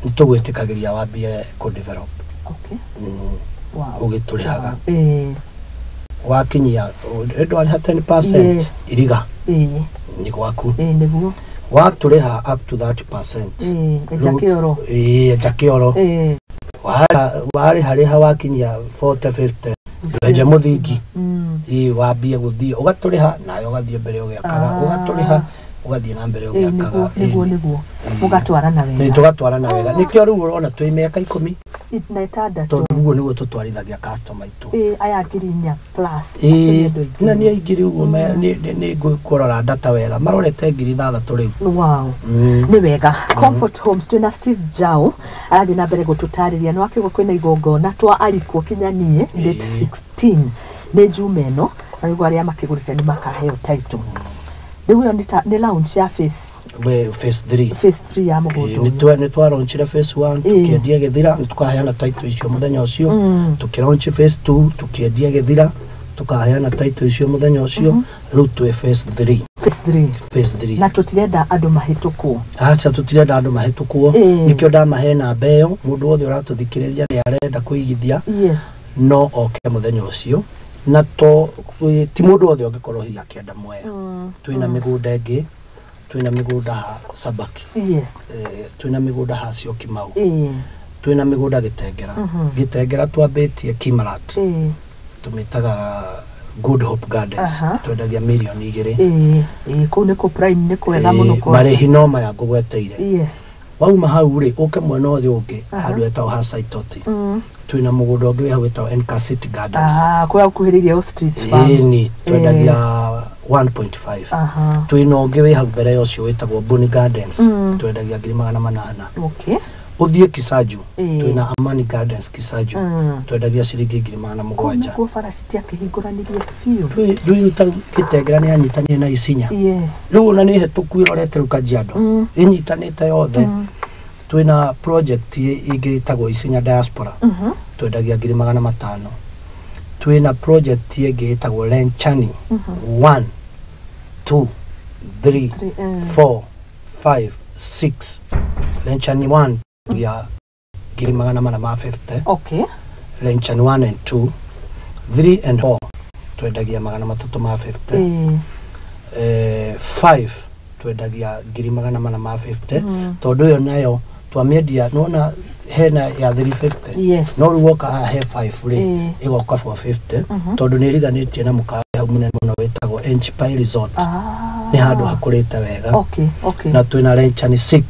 nĩ tũgwĩtĩkagĩria wambie kũ-develop. Ũgĩtũrĩhaga. Wakinyia ndwarĩha 10%, iriga, nĩ gwaku. Ĩĩ, nĩguo. Watũrĩha up to 30%, Enja kĩoro. Ĩĩ, enja kĩoro. Warĩha rĩha wakinyia 40, 50, wenje mũthingi. Ĩĩ, wambie gũthiĩ ũgatũrĩha nawe ũgathiĩ mbere ũgĩakaga. Ũgatũrĩha, ũgathiĩ na mbere ũgĩakaga. Nĩguo. Ĩĩ. Nĩguo mũgatwarana Nĩ wega. tũgatwarana wega, nĩkĩo rĩu ũrona twĩ mĩaka 16 na 6. Tondũ ũguo nĩguo tũtwarithagia customer aitũ. Ĩĩ, aya 4,000 plus acio nĩ andũ aingĩ. Na nĩ aingĩ rĩu, nĩ ngũrora data wega, marorete 6,000 rĩu. Nĩ wega. Comfort Homes, twĩna Steve Jao, arathiĩ na mbere gũtũtarĩria. Nĩ wakiuga kwĩna igongona twa arikwo kinya niĩ date 16, nĩ Juma ĩno, na nĩguo arĩa makĩgũrĩte nĩ makaheo title. Rĩu ĩyo nĩ launch ya phase We phase 3. Phase 3 ya mũgũnda ũyũ. Nĩ twaraunchire phase 1, tũkĩendia gĩthira, nĩ tũkaheana title icio mũthenya ũcio. Tũkĩlaunch phase 2, tũkĩendia gĩthira, tũkaheana title icio mũthenya ũcio. Rĩu twĩ phase 3. Phase 3. Phase 3. Na tũtirenda andũ mahĩtũkwo. Aca, tũtirenda andũ mahĩtũkwo. Nĩkĩo ndamahe namba ĩyo. Mũndũ wothe ũratũthikĩrĩria nĩ arenda kũigithia, no oke mũthenya ũcio, na to ti mũndũ wothe ũngĩkorwo hihi akĩenda Mwea. Twĩna mĩgũnda ĩngĩ, twĩna mĩgũnda ha Sabaki, twĩna mĩgũnda ha Syokimau, twĩna mĩgũnda Gĩtengera. Gĩtengera twambĩtie Kimarat, tũmĩtaga Good Hope Gardens. Twendagia 2 mirioni. Ĩĩ, kũu nĩ kũ prime, nĩ kwega mũno kwa Marĩhi no maya ngũgweteire. Wauma hau rĩ, ũke mwena ũyũ ũngĩ, handũ hetagwo ha Saitoti, twĩna mũgũnda ũngĩ wĩ hau wĩtagwo Enka City Gardens. Ah, kũrĩa gũkuhĩrĩirie Ostrich Farm. Ĩni, twendagia 1.5. Twĩna ũngĩ wĩ hau mbere ya ũcio wĩtagwo Boni Gardens, twendagia 800,000. Ũthiĩ Kisaju, twĩna Amani Gardens Kisaju, twendagia ciringi ngiri magana Kũu mũgwanja. nĩkuo bara citiakĩhingũranirie biũ. Rĩu ta Gĩtengera nĩ yanyitanire na Isinya. Rĩu ona nĩ hĩtũku ĩrorete rĩu Kajiado, ĩnyitanĩte yothe. Twĩna project ĩngĩ ĩtagwo Isinya Diaspora, twendagia 500,000. Twĩna project ĩngĩ ĩtagwo Lenchani 1, 2, 3, Three, 4, 5, 6. Lenchani 1 ya 450,000. Lenchani 1 and 2, 3 and 4 twendagia 350,000. 5 twendagia 450,000, tondũ ĩyo nayo twamĩendia nona hena ya 350, no rĩu woka haha he 5 rĩ, ĩgoka 450, tondũ nĩ ĩriganĩtie na mũkawa hau mũnene mũno wĩtagwo Enchipai Resort. Ah. Nĩ handũ hakũrĩte wega. Okay, okay. Na twĩna Lenchani 6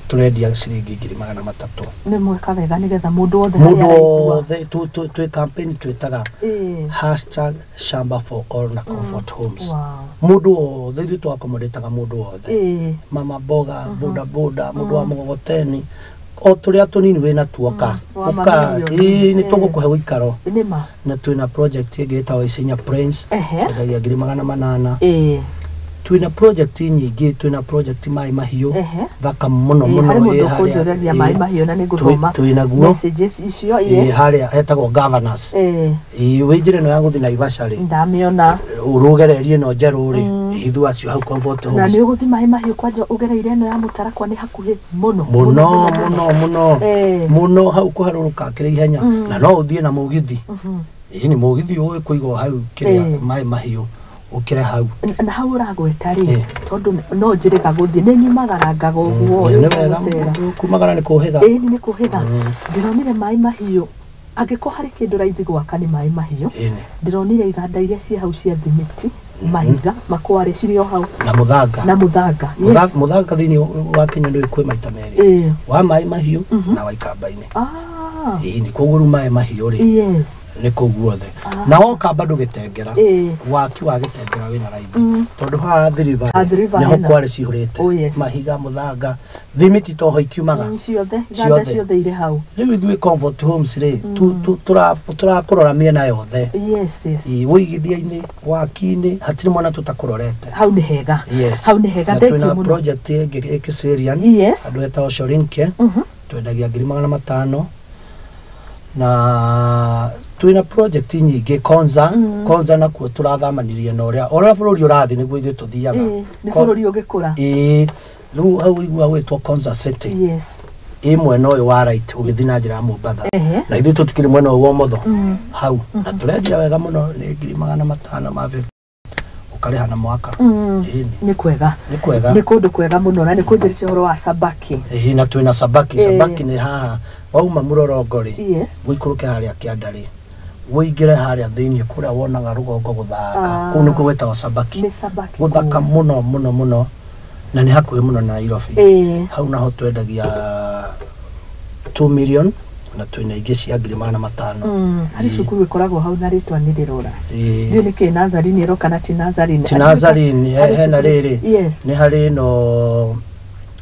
tũrendia ciringi 300,000. Nĩ mweka wega nĩgetha mũndũ wothe Mũndũ harĩa araigua. wothe twĩ campaign twĩtaga Ĩĩ. #shamba for all na Comfort Homes. Wow. Mũndũ wothe ithuĩ twakomodĩtaga mũndũ wothe. Ĩĩ. Mama mboga, boda boda, mũndũ wa mũgogoteni, o tũrĩa tũnini wĩna tuoka. Wa Ũka, mamirioni. ĩĩ, nĩ Ĩĩ. tũgũkũhe ũikaro. Nĩ ma. Na twĩna project ĩngĩ ĩtagwo Isinya Prince, Ehe. twendagia 800,000. Ĩĩ. Twĩna project nyingĩ, twĩna project Maĩ Mahiũ, Ehe. thaka mũno Ĩĩ, mũno harĩ mũndũ ĩ harĩa, ũkũnjũragia ĩ, maĩ mahiũ na nĩ ngũthoma twĩ naguo. messages icio. Ĩ, Yes. harĩa hetagwo Governors. Ĩĩ. Ĩ, wĩ njĩra ĩno ya gũthiĩ Naivasha rĩ, Ndamĩona. ũrũgererie ĩno njerũ rĩ, ithuĩ acio hau Comfort Na Homes. nĩ ũgũthiĩ maĩ mahiũ kwanja ũgereire ĩno ya mũtarakwa nĩ hakuhĩ mũno. Mũno mũno mũno. Ĩĩ. Mũno hau kũharũrũka kĩrĩ ihenya na no ũthiĩ na mũgithi. Ĩ, nĩ mũgithi ũĩ kũigwo hau kĩrĩa Ĩĩ. Maĩ Mahiũ ũkĩre hau. Na hau ũragweta rĩ, Ĩĩ. tondũ no njĩrĩga gũthiĩ nĩ nyumagarangaga ũguo Nĩ wega gũcera. mũndũ kumagara nĩ kũhĩga. Ĩĩ nĩ kũhĩga. Ndĩronire maĩ mahiũ angĩkorwo harĩ kĩndũ raithi gwaka nĩ maĩ mahiũ. Ĩni. Ndĩronire iganda iria ciĩ hau cia thimiti, mahiga makware cirĩ o hau. Na mũthanga. Na mũthanga. Yes. Mũthanga thĩinĩ wa Kenya nĩ kwĩ maita merĩ. Ĩĩ. Wa Maĩ Mahiũ na wa Ikamba-inĩ. Ah. Ĩĩ, nĩ koguo rĩu Maĩ Mahiũ rĩ, Yes. nĩ kũu guothe. Na woka bado Gĩtengera, Ĩĩ. waki wa Gĩtengera wĩna raithi. Tondũ haha Athi River Athi River nĩho hena. kware cihũrĩte. Oh, yes. Mahiga, mũthanga, thimiti toho ikiumaga. Ciothe iganda Ciothe. ciothe irĩ hau. Rĩu ithuĩ Comfort Homes rĩ, tũrakũrora mĩena yothe. Yes. Ĩ, ũigithia-inĩ, waki-inĩ, hatirĩ mwena tũtakũrorete. Hau nĩ hega. Yes. Hau nĩ hega. Na Thank twĩna you mũno. project ĩngĩ ĩ Kiserian. Yes. Andũ etagwo Shorinke. Twendagia 500,000. Na twĩna project nyingĩ Konza. Konza nakuo tũrathamanirie na ũrĩa o ũrĩa bũrũri ũrathiĩ nĩguo ithuĩ tũthiaga. Ĩĩ, nĩ bũrũri ũgĩkũra. Ĩĩ, rĩu hau ũiguaga gwĩtwo Konza City. Yes. Ĩ mwena ũyũ wa right ũgĩthiĩ na njĩra ya Mombatha. Ehe. Na ithuĩ tũtikĩrĩ mwena ũyũ wa ũmotho hau. Na tũrendia wega mũno nĩ 550,000 ũkarĩha na mwaka. Ĩĩ, Nĩ kwega. nĩ kwega. Nĩ kũndũ kwega mũno na nĩ kũnjĩrĩte ũhoro wa Sabaki. Ĩĩ, na twĩna Sabaki. Ĩĩ. Sabaki nĩ haha wauma Mũrorongo rĩ, Yes. ũikũrũke harĩa kĩanda rĩ, ũingĩre harĩa thĩinĩ kũrĩa wonaga rũgongo gũthaka. Ah. Kũu nĩkuo gwĩtagwo Sabaki. Nĩ Sabaki. Gũthaka kũu. mũno mũno mũno na nĩ hakuhĩ mũno na Nairobi. Ĩĩ. Hau naho twendagia 2 million na twĩna ingĩ cia 500,000. Harĩ Ĩĩ. cukuru ĩkoragwo hau na rĩtwa nĩ rĩrora. Ĩĩ. Ndiũĩ nĩkĩ Nazarene ĩroka na ti Nazarene. Ti Nazarene, Harĩ hena cukuru- rĩrĩ. Yes. Nĩ harĩ ĩno,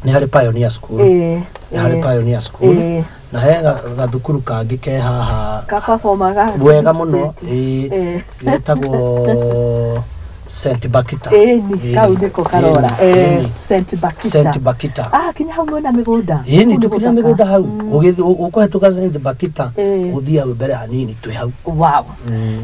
nĩ harĩ Pioneer School. Ĩĩ. Nĩ harĩ Ĩĩ. Pioneer School. Ĩĩ. Na he gathukuru kangĩ ke haha Ka performaga wega mũno. state. Ĩĩ. Ĩĩ. Gĩtagwo St Bakita. Ĩĩ ni kau nĩko karora. Ĩĩ, Ĩĩ, St Bakita. St Bakita. Ah, kinya hau mwena mĩgũnda. Ĩĩ, nĩ Kũu nĩ tũkĩrĩ na gũthaka. mĩgũnda hau. Ũgĩthiĩ ũkũhetũka St Bakita, Ĩĩ. ũthiĩ hau mbere hanini twĩ hau. Wow.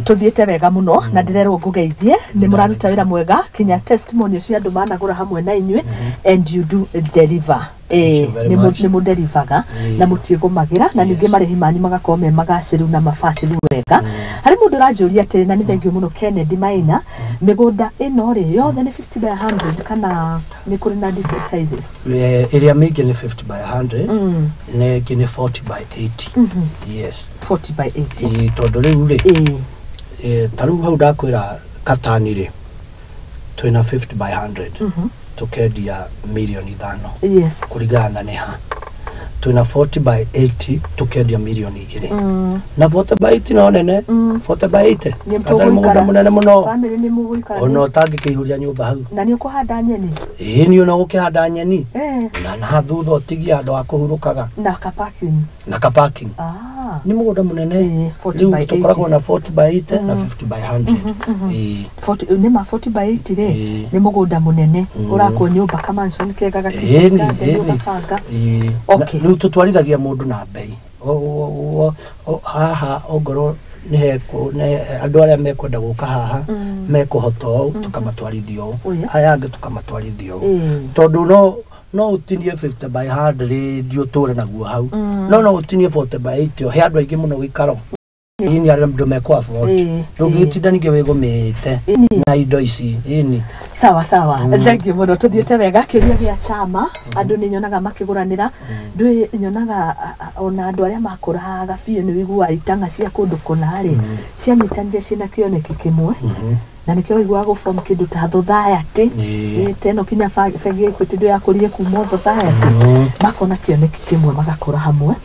Tuthiĩte wega mũno na ndĩrerwo ngũgeithie nĩ mũraruta wĩra mwega kinya testimony cia andũ managũra hamwe na inyuĩ and you do deliver. Thank you very much. Nĩ mũnderivaga Ĩĩ. na mũtiĩgũmagĩra na ningĩ Yes. marĩhi manyu magakorwo me magacĩru na mabacĩru wega. Harĩ mũndũ ũranjũria atĩrĩ na nĩ thengiũ mũno Kennedy Maina, mĩgũnda ĩno rĩ yothe nĩ 50 by 100 kana nĩ kũrĩ na different sizes? Ĩrĩa mĩingĩ nĩ 50 by 100 na ĩngĩ nĩ 40 by 80. Yes. 40 by 80. Ĩĩ, tondũ rĩu rĩ, Ĩĩ. ta rĩu hau ndakwĩra Katani rĩ, twĩna 50 by 100 tũkendia 5 mirioni Yes. kũringana na nĩha. Twĩna 40 by 80 tũkendia 2 mirioni. Na 40 by 80 no nene, 40 by 80 Nĩ gatarĩ mũgũnda mũgũikara- mũnene mũno Famĩlĩ nĩ mũgũikara. ona ũtangĩkĩihũria nyũmba hau. Na nĩ ũkũhanda nyeni? Ĩĩ, niĩ ona gũkĩhanda nyeni Eh. na thutha ũtigie handũ ha kũhurũkaga. Na ka parking. Na ka parking. Ah. Nĩ mũgũnda mũnene. Ĩĩ, 40 Rĩu by 80. tũkoragwo na 40 by 80 na 50 by 100. Ĩĩ. 40 nĩ ma 40 by 80 rĩ, Ĩĩ. nĩ mũgũnda mũnene ũrakwo nyũmba ka mansion kega Ĩni, gakitchen garden ĩni. ũgabanga. Ĩĩ. Okay. Na rĩu tũtwarithagia mũndũ na mbei. Haha ongorwo nĩ hekũ nĩ andũ arĩa mekwenda gũka haha mekũhota ũũ tũkamatwarithia ũũ, Oh, yes. aya angĩ tũkamatwarithia ũũ, Ĩĩ. tondũ no ũtinie 50 by 100 ndiũtũre naguo hau, no ũtinie 40 by 80 he andũ aingĩ mũno gũikaro ini arĩa andũ mekũ afford. Ĩĩ, Ndũngĩtinda ningĩ wĩgũmĩte Ĩni. na indo ici ĩni. Sawa sawa, thank you mũno, tũthiĩte wega. Kĩũria gĩa chama, andũ nĩ nyonaga makĩgũranĩra, ndũĩ nyonaga ona andũ arĩa makũraga biũ nĩ wĩiguaga itang'a cia kũndũ kũna rĩ cianyitanire ciĩna kĩoneki kĩmwe. Na nĩkĩo waiguaga gũform kĩndũ ta society. Teno kinya bengi ya Equity ndĩrakũrire kuma society. Makona kĩoneki kĩmwe magakũra hamwe.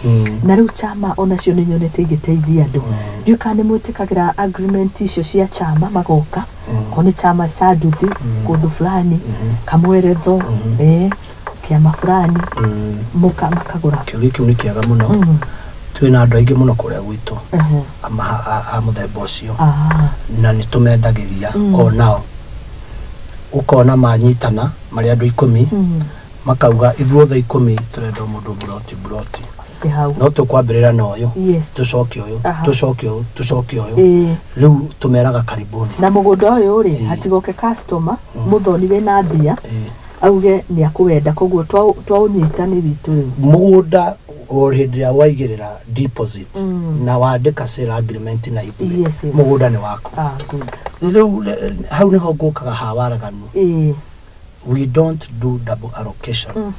Na rĩu chama onacio nĩ nyonete igĩteithia andũ. Ndiũĩ kana nĩ mwĩtĩkagĩra agreement icio cia chama magoka. Ko nĩ chama cha nduthi kũndũ fulani, kamweretho, kĩama fulani, mũka makagũra. Kĩũria kĩu nĩ kĩega mũno. Twĩna andũ aingĩ mũno kũrĩa gwitũ a mũthemba ũcio. Na nĩ tũmendagĩria onao. Ũkona manyitana marĩ andũ 10 makauga ithuothe 10 tũrenda mũndũ buroti buroti. No tũkwambĩrĩra na ũyũ, tũcoke ũyũ, tũcoke ũyũ, tũcoke ũyũ. Rĩu tũmeraga karibuni. Na mũgũnda ũyũ rĩ, hatigoke customer mũthoni wĩna mbia auge nĩ akũwenda, koguo twaũnyita nĩ witũ rĩu. Mũgũnda o hĩndĩ ĩrĩa waigĩrĩra deposit na wandĩka sale agreement na ithuĩ, mũgũnda nĩ waku. Rĩu hau nĩho ngũkaga ha waraganu. We don't do double allocation.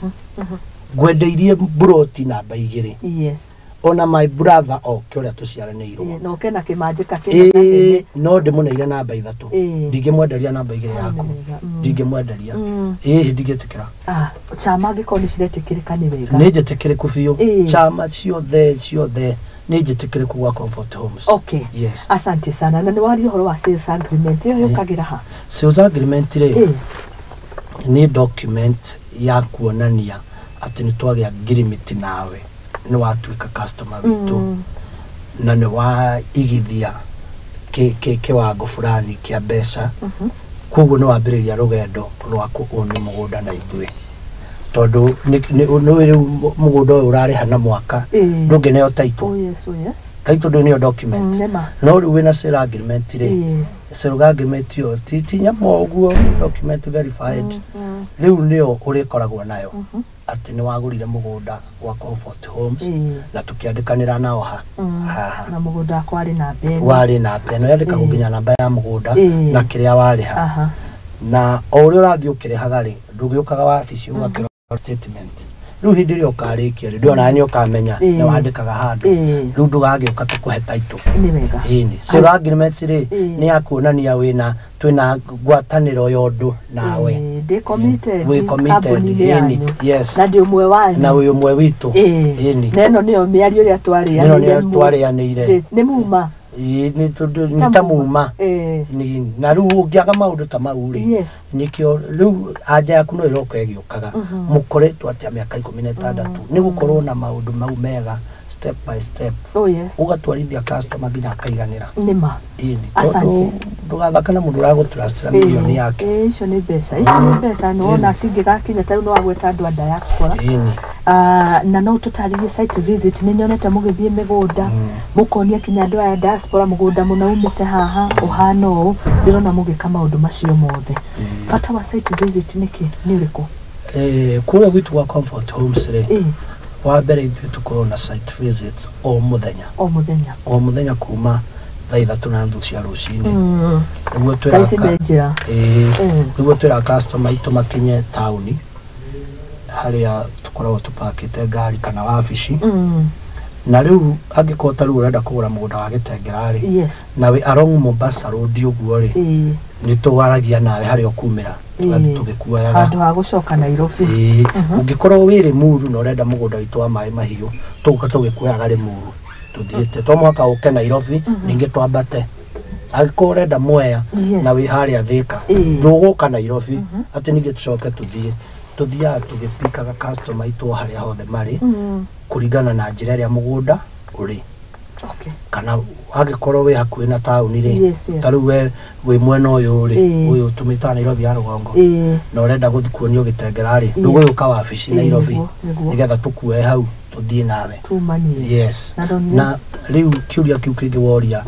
Ngwendeirie buroti namba 2. Ona my brother oke ũrĩa tũciaranĩirwo. No kena kĩmanjĩka kĩnene. No ndĩmũneire namba 3. Ndingĩmwenderia namba 2 yaku. Ndingĩmwenderia. Ndingĩtĩkĩra. Chama angĩkorwo nĩ ciretĩkĩrĩka nĩ wega. Nĩ njĩtĩkĩrĩku biũ. Chama ciothe ciothe nĩ njĩtĩkĩrĩku gwa Comfort Homes. Okay. Yes. Asante sana. Na nĩ waria ũhoro wa sales agreement. Ĩyo yũkagĩra ha? Sales agreement rĩ, nĩ document ya kuonania atĩ nĩ twagĩa ngirimiti nawe, nĩ watuĩka customer witũ na nĩ waigithia kĩwango fulani kĩa mbeca. Koguo nĩ wambĩrĩria rũgendo rwa kũũni mũgũnda na ithuĩ, tondũ nĩ rĩu mũgũnda ũyũ ũrarĩha na mwaka ndũngĩneo title. Title ndũrĩ nĩyo document. No rĩu wĩna sale agreement rĩ, sale agreement ĩyo ti nyamũ ũguo, document verified. Rĩu nĩyo ũrĩkoragwo nayo atĩ nĩ wagũrire mũgũnda wa Comfort Homes na tũkĩandĩkanĩra nao haha. Na mũgũnda wakwa warĩ namba ĩno. Warĩ namba ĩno, yandĩkagwo nginya namba ya mũgũnda na kĩrĩa warĩha. Na o ũrĩa ũrathiĩ ũkĩrĩhaga rĩ, ndũgĩũkaga wabici ũgakĩrora statement. Rĩu hĩndĩ ĩrĩa ũkarĩkia rĩ, ndĩona nĩ ũkamenya nĩ wandĩkaga handũ. Rĩu ndũgagĩũka tũkũhe title. Nĩ wega. Ĩni. Sale agreement rĩ, nĩ ya kuonania wĩna twĩna ngwatanĩro ya ũndũ nawe. Ndĩ committed. Wĩ committed. Ĩni. Yes. Na ndĩ ũmwe wanyu. Na wĩ ũmwe witũ. Ĩni. Na ĩno nĩyo mĩario ĩrĩa twarĩanĩire. Ĩno nĩyo twarĩanĩire. Nĩ muma. Nĩ ta muma. Na rĩu ũngĩaga maũndũ ta mau rĩ, nĩkĩo rĩu anja yaku no ĩroka ĩgĩũkaga. Mũkoretwo atĩa mĩaka 16 nĩ gũkorwo na maũndũ mau mega step by step. Ũgatwarithia customer nginya akaiganĩra. Nĩ ma. Asante. Ndũgathaka na mũndũ ũragũtrustĩra mirioni yake. Icio nĩ mbeca. Icio nĩ mbeca nĩ wona cingĩgakinya ta rĩu nĩ wagweta andũ a diaspora. Na no tũtarĩrie site visit. Nĩ nyonete mũgĩthiĩ mĩgũnda, mũkonia kinya andũ aya diaspora mũgũnda mũna umĩte haha ũhana ũũ. Ndĩrona mũgĩka maũndũ macio mothe. Bata wa site visit nĩkĩ? Nĩ ũrĩkũ? Kũrĩa gwitũ gwa Comfort Homes rĩ, wa mbere ithuĩ tũkoragwo na site visit o mũthenya. O mũthenya. O mũthenya kuma thaa 3:30 cia rũcinĩ. Nĩguo twĩra customer aitũ makinye taũni harĩa tũkoragwo tũpakĩte ngari kana wabici. Na rĩu angĩkorwo ta rĩu ũrenda kũgũra mũgũnda wa Gĩtengera rĩ, na wĩ along Mombasa Road ũguo rĩ, nĩ tũwaragia nawe harĩa ũkumĩra, tũgathiĩ tũgĩkuoyaga handũ ha gũcoka Nairobi. Ũngĩkorwo wĩ Limuru na ũrenda mũgũnda witũ wa maĩ mahiũ, tũgũka tũgĩkuoyaga Limuru tũthiĩte. To mũhaka ũke Nairobi ningĩ twambate. Angĩkorwo ũrenda Mwea na wĩ harĩa Thĩka, ndũgũka Nairobi atĩ ningĩ tũcoke tũthiĩ. Tũthiaga tũgĩpikaga customer aitũ harĩa hothe marĩ kũringana na njĩra ĩrĩa mũgũnda ũrĩ. Kana angĩkorwo wĩ hakuhĩ na taũni rĩ, ta rĩu we wĩ mwena ũyũ rĩ, ũyũ tũmĩtaga Nairobi ya rũgongo, na ũrenda gũthiĩ kuonio Gĩtengera rĩ, ndũgũgĩũka wabici Nairobi nĩgetha tũkuoe hau tũthiĩ nawe. Yes. Na rĩu kĩũria kĩu kĩngĩ woria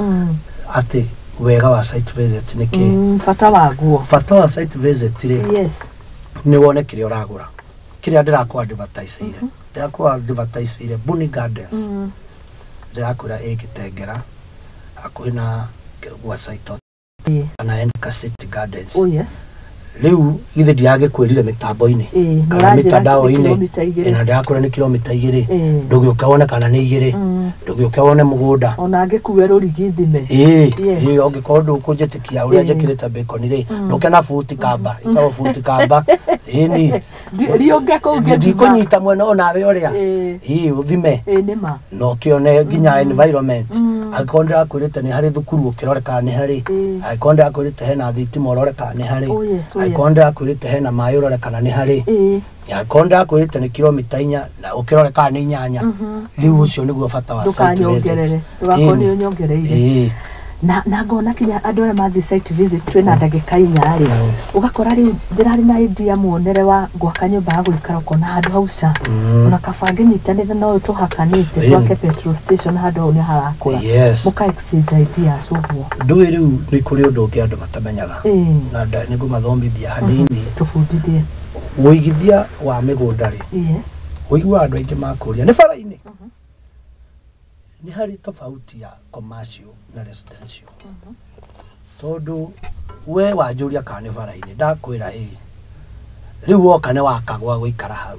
atĩ wega wa site visit nĩ kĩ? Bata waguo. Bata wa site visit rĩ, nĩ wone kĩrĩa ũragũra. Kĩrĩa ndĩrakũ advertise-ire. Ndĩrakũ advertise-ire Buni Gardens. Ndĩrakwĩra ĩ Gĩtengera hakuhĩ na gwa site kana Enka City Gardens. Rĩu githĩ ndiragĩkwĩrire mĩtambo-inĩ kana mĩtandao-inĩ, na ndĩrakwĩra nĩ kilomita 2, ndũgĩũke wone kana nĩ 2, ndũgĩũke wone mũgũnda ona ngĩkue rũrigi thime. Ĩĩ, ũngĩkorwo ndũkũnjĩtĩkia ũrĩa njĩkĩrĩte bacon rĩ, ndũke na buti kamba, ĩtagwo buti kamba. Ĩni riũnge kũu ndikũnyita mwena onawe ũrĩa. Ĩĩ, ũthime na ũkĩone nginya environment. Angĩkorwo ndĩrakwĩrĩte nĩ harĩ thukuru ũkĩrore kana nĩ harĩ, angĩkorwo ndĩrakwĩrĩte hena thitima ũrore kana nĩ harĩ, angĩkorwo ndĩrakwĩrĩte hena maĩ ũrore kana nĩ harĩ, angĩkorwo ndĩrakwĩrĩte nĩ kilomita 4 na ũkĩrore kana nĩ 8. Rĩu ũcio nĩguo bata wa site visit. Ndũgakorwo nĩ ũnyongereire. Na ngona kinya andũ arĩa mathiĩ site visit twĩna ndagĩka 4 rĩ, ũgakora rĩu ndĩrarĩ na idea muonere wa gwaka nyũmba ya gũikara ũkona handũ hau ca, ona kaba ngĩnyitanĩra na ũyũ tũhakanĩte twake petrol station handũ hau nĩ harakũra, mũka exchange ideas ũguo. Ndũĩ rĩu nĩ kũrĩ ũndũ ũngĩ andũ matamenyaga na nĩ ngũmathomithia hanini. Tũbundithie. Ũigithia wa mĩgũnda rĩ, ũiguaga andũ aingĩ makũria nĩ bara-inĩ. Nĩ harĩ tofauti ya commercial na residential. Tondũ we wanjũria kana nĩ bara-inĩ, ndakwĩra ĩĩ. Rĩu woka nĩ waka gwa gũikara hau,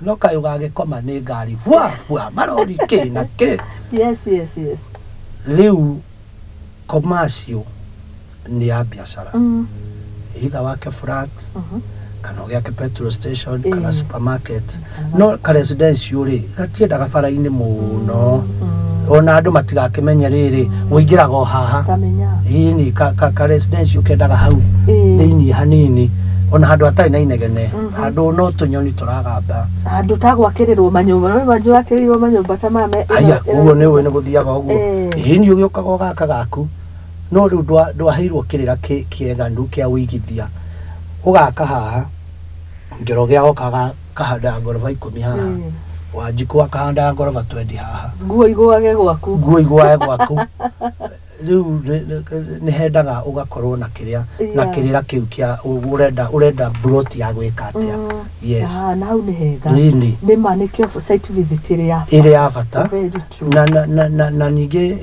no kaĩ ũgagĩkoma nĩ ngari hwa hwa marori kĩ na kĩ. Yes, yes, yes. Rĩu commercial nĩ ya biacara, either wake flat kana ũgĩake petrol station kana supermarket. No ka residential rĩ, gatiendaga bara-inĩ mũno, ona andũ matigakĩmenye rĩrĩ ũingĩraga o haha. Ĩni ka residential kendaga hau thĩinĩ hanini, ona handũ hatarĩ na inegene, handũ no tũnyoni tũragamba, handũ ta gwakĩrĩrwo manyũmba, no manjũ wakĩrĩirwo manyũmba ta maya. Aya, ũguo nĩ ũĩ nĩ gũthiaga ũguo. Ĩni ũgĩũkaga ũgaka gaku, no rĩu ndwaheirwo kĩrĩra kĩeganu kĩa ũigithia. Ũgaka haha, Njoroge agoka akahanda ngoroba 10 haha, Wanjikũ akahanda ngoroba 20 haha, nguo igũage gwaku, nguo igũage gwaku. Rĩu nĩ hendaga ũgakorwo na kĩrĩa na kĩrĩra kĩu kĩa ũrenda plot ya gwĩka atĩa. Yes. Na hau nĩ hega. Nĩ ma nĩkĩo site visit ĩrĩ ya bata. Na ningĩ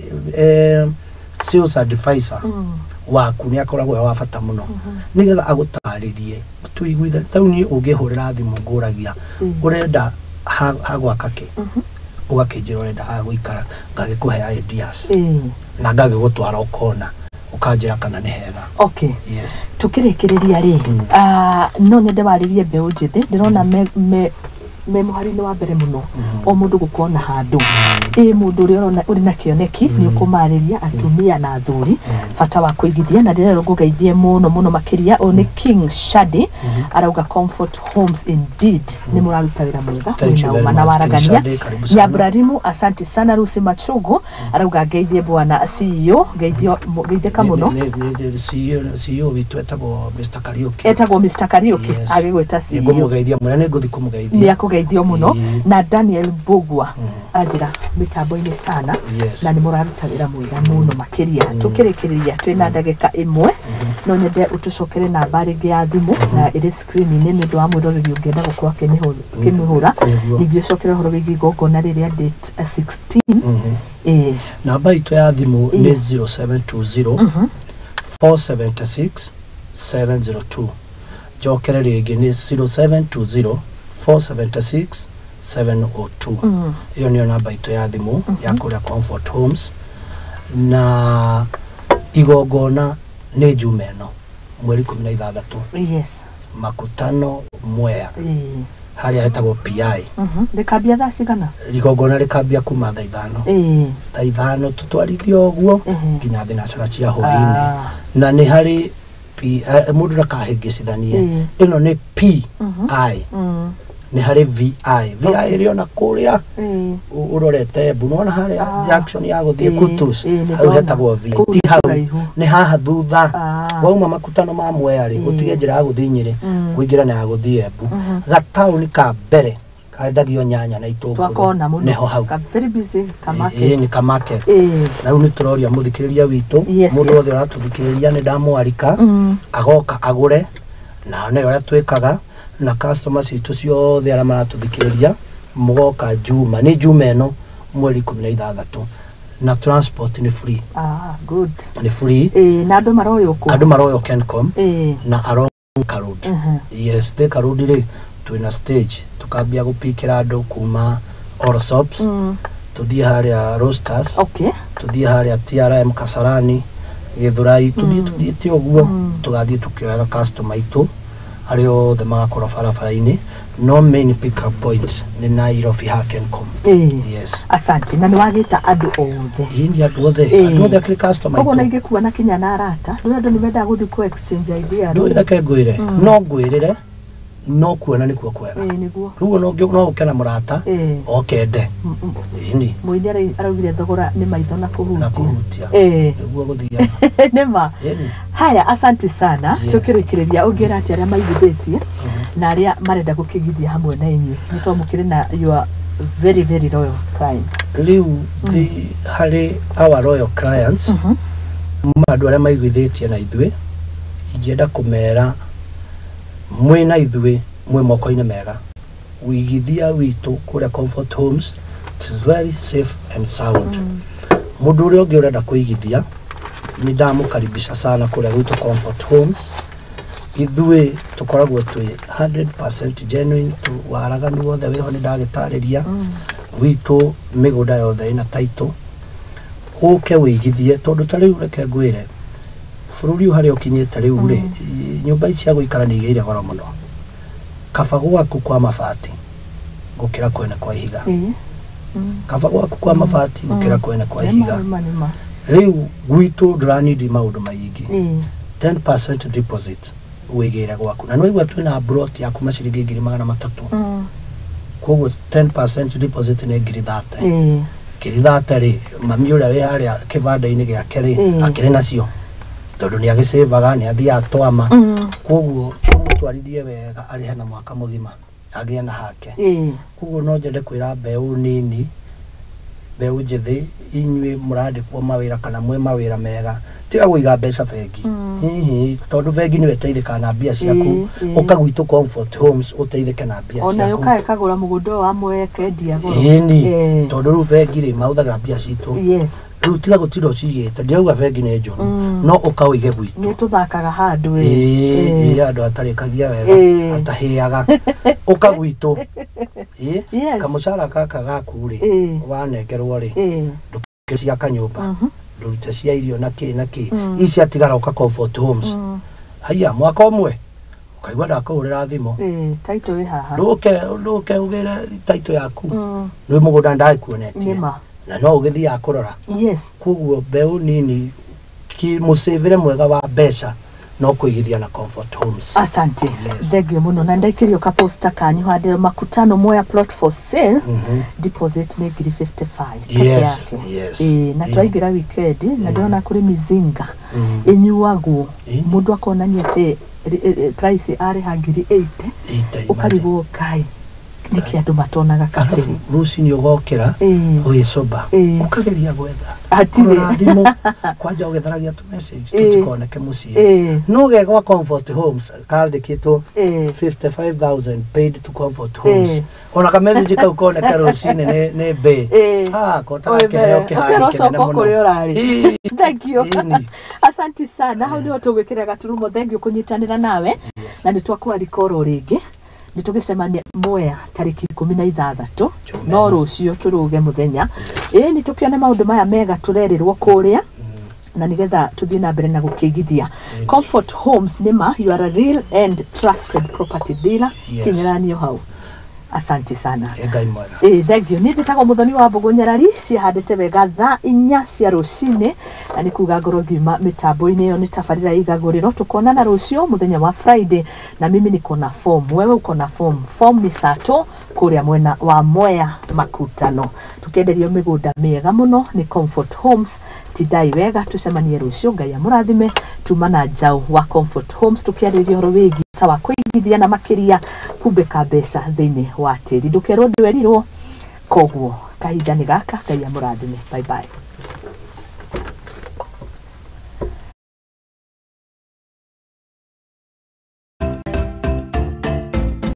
sales advisor waku nĩ akoragwo wa bata mũno, nĩgetha agũtarĩrie tũiguithe. Tau niĩ ũngĩhũrĩra thimũ ngũragia ũrenda ha gwaka kĩ, ũgakĩnjĩra ũrenda ha gũikara, ngagĩkũhe ideas na ngagĩgũtwara ũkona, ũkanjĩra kana nĩ hega. Okay. Yes. Tũkĩrĩkĩrĩria rĩ, no nyende warĩrie mbeũ njĩthĩ. Ndĩrona me mũhari-inĩ wa mbere mũno, o mũndũ gũkorwo na handũ. Ĩ mũndũ ũrĩa ũrona ũrĩ na kĩoneki nĩ ũkũmarĩria atumia na athuri bata wa kũigithia, na ndĩrerwo ngũgeithie mũno mũno makĩria. Ũyũ nĩ King Shadi, arauga Comfort Homes indeed nĩ mũraruta wĩra mwega mwĩna na waragania. Nyabrarimu, asante sana. Lucy Machugu arauga ngeithie bwana CEO, ngeithĩka mũno. CEO witũ etagwo Mr. Kariuki, etagwo Mr. Kariuki, agĩgwĩta CEO. Nĩngũmũgeithia mũno, nĩngũthiĩ kũmũgeithia. Nĩakũgeithio mũno. Na Daniel Mbugua anjĩra mĩtambo-inĩ sana, na nĩ mũraruta wĩra mwega mũno makĩria. Tũkĩrĩkĩrĩria twĩna ndagĩka 1, no nyende ũtũcokere namba rĩngĩ ya thimũ na ĩrĩ screen-inĩ nĩ ũndũ wa mwĩroreri ũngĩenda gũkorwo akĩmĩhũra. Ningĩ ũcokere ũhoro wĩgiĩ igongona rĩrĩa date 16. Namba itũ ya thimũ nĩ 0720 476 702. Njokere rĩngĩ nĩ 0720 476 702. Ĩyo nĩyo namba itũ ya thimũ ya kũrĩa Comfort Homes. Na igongona nĩ Juma ĩno mweri 16. Yes. Makutano Mwea, harĩa hetagwo PI. Rĩkambia thaa cigana? Igongona rĩkambia kuma thaa 5. Thaa 5 tũtwarithio ũguo nginya thinacara cia hwaĩ-inĩ. Na nĩ harĩ mũndũ ndakahĩngĩcithanie, ĩno nĩ PI, nĩ harĩ VI. VI ĩrĩ ona kũrĩa ũrorete Embu, nĩwona harĩa junction ya gũthiĩ Kutus, hau hetagwo V. Ti hau, nĩ haha thutha. Wauma makutano ma Mwea rĩ, gũtige njĩra ya gũthiĩ Nyĩrĩ, kũingĩra na ya gũthiĩ Embu. Gataũni ka mbere kaendagio nyanya na itũngũrũ, nĩho hau. Nĩ ka market. Na rĩu nĩ tũroria mũthikĩrĩria witũ, mũndũ wothe ũratũthikĩrĩria nĩ ndamwarika agoka agũre, na one ũrĩa twĩkaga, na customers citũ ciothe arĩa maratũthikĩrĩria mũgoka Juma, nĩ Juma ĩno mweri 16, na transport nĩ free. Good. Nĩ free. Na andũ maroywo kũ? Andũ maroywo Kencom na Thika Road. Yes, Thika Road rĩ twĩna stage tukambia gũpikĩra andũ kuma Allsops, tuthiĩ harĩa Roasters, tuthiĩ harĩa TRM Kasarani, Gĩthũrai, tuthiĩ tuthiĩte ũguo, tũgathiĩ tũkĩoyaga customer aitũ arĩa othe magakorwo barabara-inĩ, no main pick up point nĩ Nairobi ha Kencom. Yes. Asante, na nĩ wagĩta andũ othe. Ĩĩ, nĩ andũ othe, andũ othe akĩrĩ customer Koguo na aitũ. Ingĩkua na kinya na arata ndũĩ andũ nĩ mendaga gũthiĩ ku exchange idea. Ndũĩ, reke ngwĩre, no ngwĩrĩre no kuona nĩkuo kwega. Ĩĩ, nĩguo. Rĩu no ũke na mũrata okende. Ĩni. Mũini araugire thogora nĩ maitho na kũhutia. Na kũhutia. Nĩguo gũthiaga. Nĩ ma. Ĩni. Haya, asante sana. Yes. Tũkĩrĩkĩrĩria, ũngĩra atĩ arĩa maigithĩtie na arĩa marenda gũkĩigithia hamwe na inyuĩ, nĩ twamũkĩrĩ na your very very loyal clients? Rĩu harĩ our loyal clients, andũ arĩa maiguithĩtie na ithuĩ, ingĩenda kũmera mwĩ na ithuĩ mwĩ moko-inĩ mega. Wĩigithia witũ kũrĩa Comfort Homes, it is very safe and sound. Mũndũ ũrĩa ũngĩ ũrenda kũigithia, nĩ ndamũkaribisha sana kũrĩa gwitũ Comfort Homes. Ithuĩ tũkoragwo twĩ 100% genuine tu, waraganu wothe wĩho nĩ ndagĩtarĩria. Gwitũ mĩgũnda yothe ĩna title, ũke wĩigithie, tondũ ta rĩu reke ngwĩre, bũrũri ũyũ harĩa ũkinyĩte rĩu rĩ, nyũmba ici cia gũikara nĩ igĩire goro mũno. Kaba gwaku kwa mabati gũkĩra kwene kwa ihiga. Kaba gwaku kwa mabati gũkĩra kwene kwa ihiga. Nĩma, nĩma. Rĩu gwitũ ndũranindi maũndũ maingĩ. 10% deposit wĩigĩre gwaku, na nĩwaigua twĩna plot ya kuma ciringi 300,000. Koguo 10% deposit nĩ 30,000. 30,000 rĩ, mami ũrĩa wĩ harĩa kĩbanda-inĩ gĩake rĩ, akĩrĩ nacio tondũ nĩ agĩcĩvaga, nĩ athiaga twama. Koguo tũmũtwarithie wega arĩhe na mwaka mũgima agĩe na hake. Koguo no nyende kwĩra mbeũ nini, mbeũ njĩthĩ, inyuĩ mũrandĩkwo mawĩra kana mwĩ mawĩra mega, tiga kũiga mbeca bengi. Hihi tondũ bengi nĩwe ĩteithĩkaga na mbia ciaku. Ũka gwitũ Comfort Homes ũteithĩke na mbia Ona ciaku. yũkaga ĩkagũra mũgũnda ũyũ wa Mwea ĩkendia goro. Ĩni, tondũ rĩu bengi rĩ, mahũthagĩra mbia citũ. Rĩu tiga gũtinda ũcigĩte. Ndirauga bengi nĩ njũru, no ũka ũige gwitũ. Nĩ tũthakaga handũ. Ĩĩ, andũ atarĩkagia wega, atahĩaga, ũka gwitũ. Ĩĩ. Kamũcara gaka gaku rĩ, wanengerwo rĩ, ndũkĩre cia kanyũmba, ndũrute cia irio na kĩ na kĩ, ici ciatigara ũka Comfort Homes. Haiya, mwaka ũmwe ũkaigua ndakũhũrĩra thimũ. Title ĩ haha. Ndũke ndũke ũgĩre title yaku. Nĩ mũgũnda ndagĩkuonetie Nĩma. na no ũgĩthiaga kũrora. Koguo mbeũ nini, mũcĩvĩre mwega wa mbeca no kũigithia na Comfort Homes. Asante. Yes. Thengio mũno, na ndaikĩrio kaposta kanyu handĩro makutano Mwea plot for sale, deposit nĩ 55,000 peke yake. Ĩĩ, na twaingĩra weekend na ndĩrona kũrĩ mizinga ĩnyuagwo. Mũndũ akonania atĩ price arĩha 80,000. Ita imagine. Ũkarigwo ngai nĩkĩ andũ matonaga kabere. Arabu rũcinĩ ũgokĩra wĩcoba, ũkageria gwetha, Hatirĩ. kũrora thimũ kwanja, ũgĩtharagia tu message tũtikoneke mũciĩ. No ge gwa Comfort Homes kandĩkĩtwo 55,000 paid to Comfort Homes. Ona ka message kau koneka rũcinĩ nĩ mbĩ. Ah, kota Oi, kĩheo mbere. kĩhani Ũkĩrocoka kĩnene mũno. kũrĩa ũrarĩ. Thank you. Ĩni. Asante sana, hau nĩho tũgwĩkĩra gaturumo. Thank you kũnyitanĩra nawe, na nĩ twakwarika oro rĩngĩ, nĩ tũgĩcemania Mwea tarĩki 16. Jumaine. No rũciũ tũrũge mũthenya. Ĩĩ, nĩ tũkĩone maũndũ maya mega tũrerĩrwo kũrĩa, na nigetha tuthiĩ na mbere na gũkĩigithia Comfort Homes. Nĩma you are a real and trusted property dealer. Kinyĩranio hau. Asante sana. Ĩ, Ngai mwega. Ĩĩ, thank you. Niĩ njĩtagwo Mũthoni wa Mbũgũ Nyarari, ciahandĩte wega thaa 4 cia rũcinĩ, na nĩ kuga ngorwo ngiuma mĩtambo-inĩ ĩyo nĩ tabarĩra ya igagũrĩro. Tũkonana rũciũ mũthenya wa Friday, na mimi niko na form, wewe uko na form. Form ni sato kũrĩa mwena wa Mwea Makutano, tũkĩenderio mĩgũnda mĩega mũno nĩ Comfort Homes. Tindai wega, tũcemanie rũciũ. Ngai amũrathime. Tuma na Njaũ wa Comfort Homes, tũkĩarĩrĩria ũhoro wĩgiĩ ta wa kũigithia na makĩria kumbĩka mbeca thĩinĩ wa tĩri. Ndũkerwo ndwerirwo. Koguo kahinda nĩ gaka. Ngai amũrathime. Bye bye.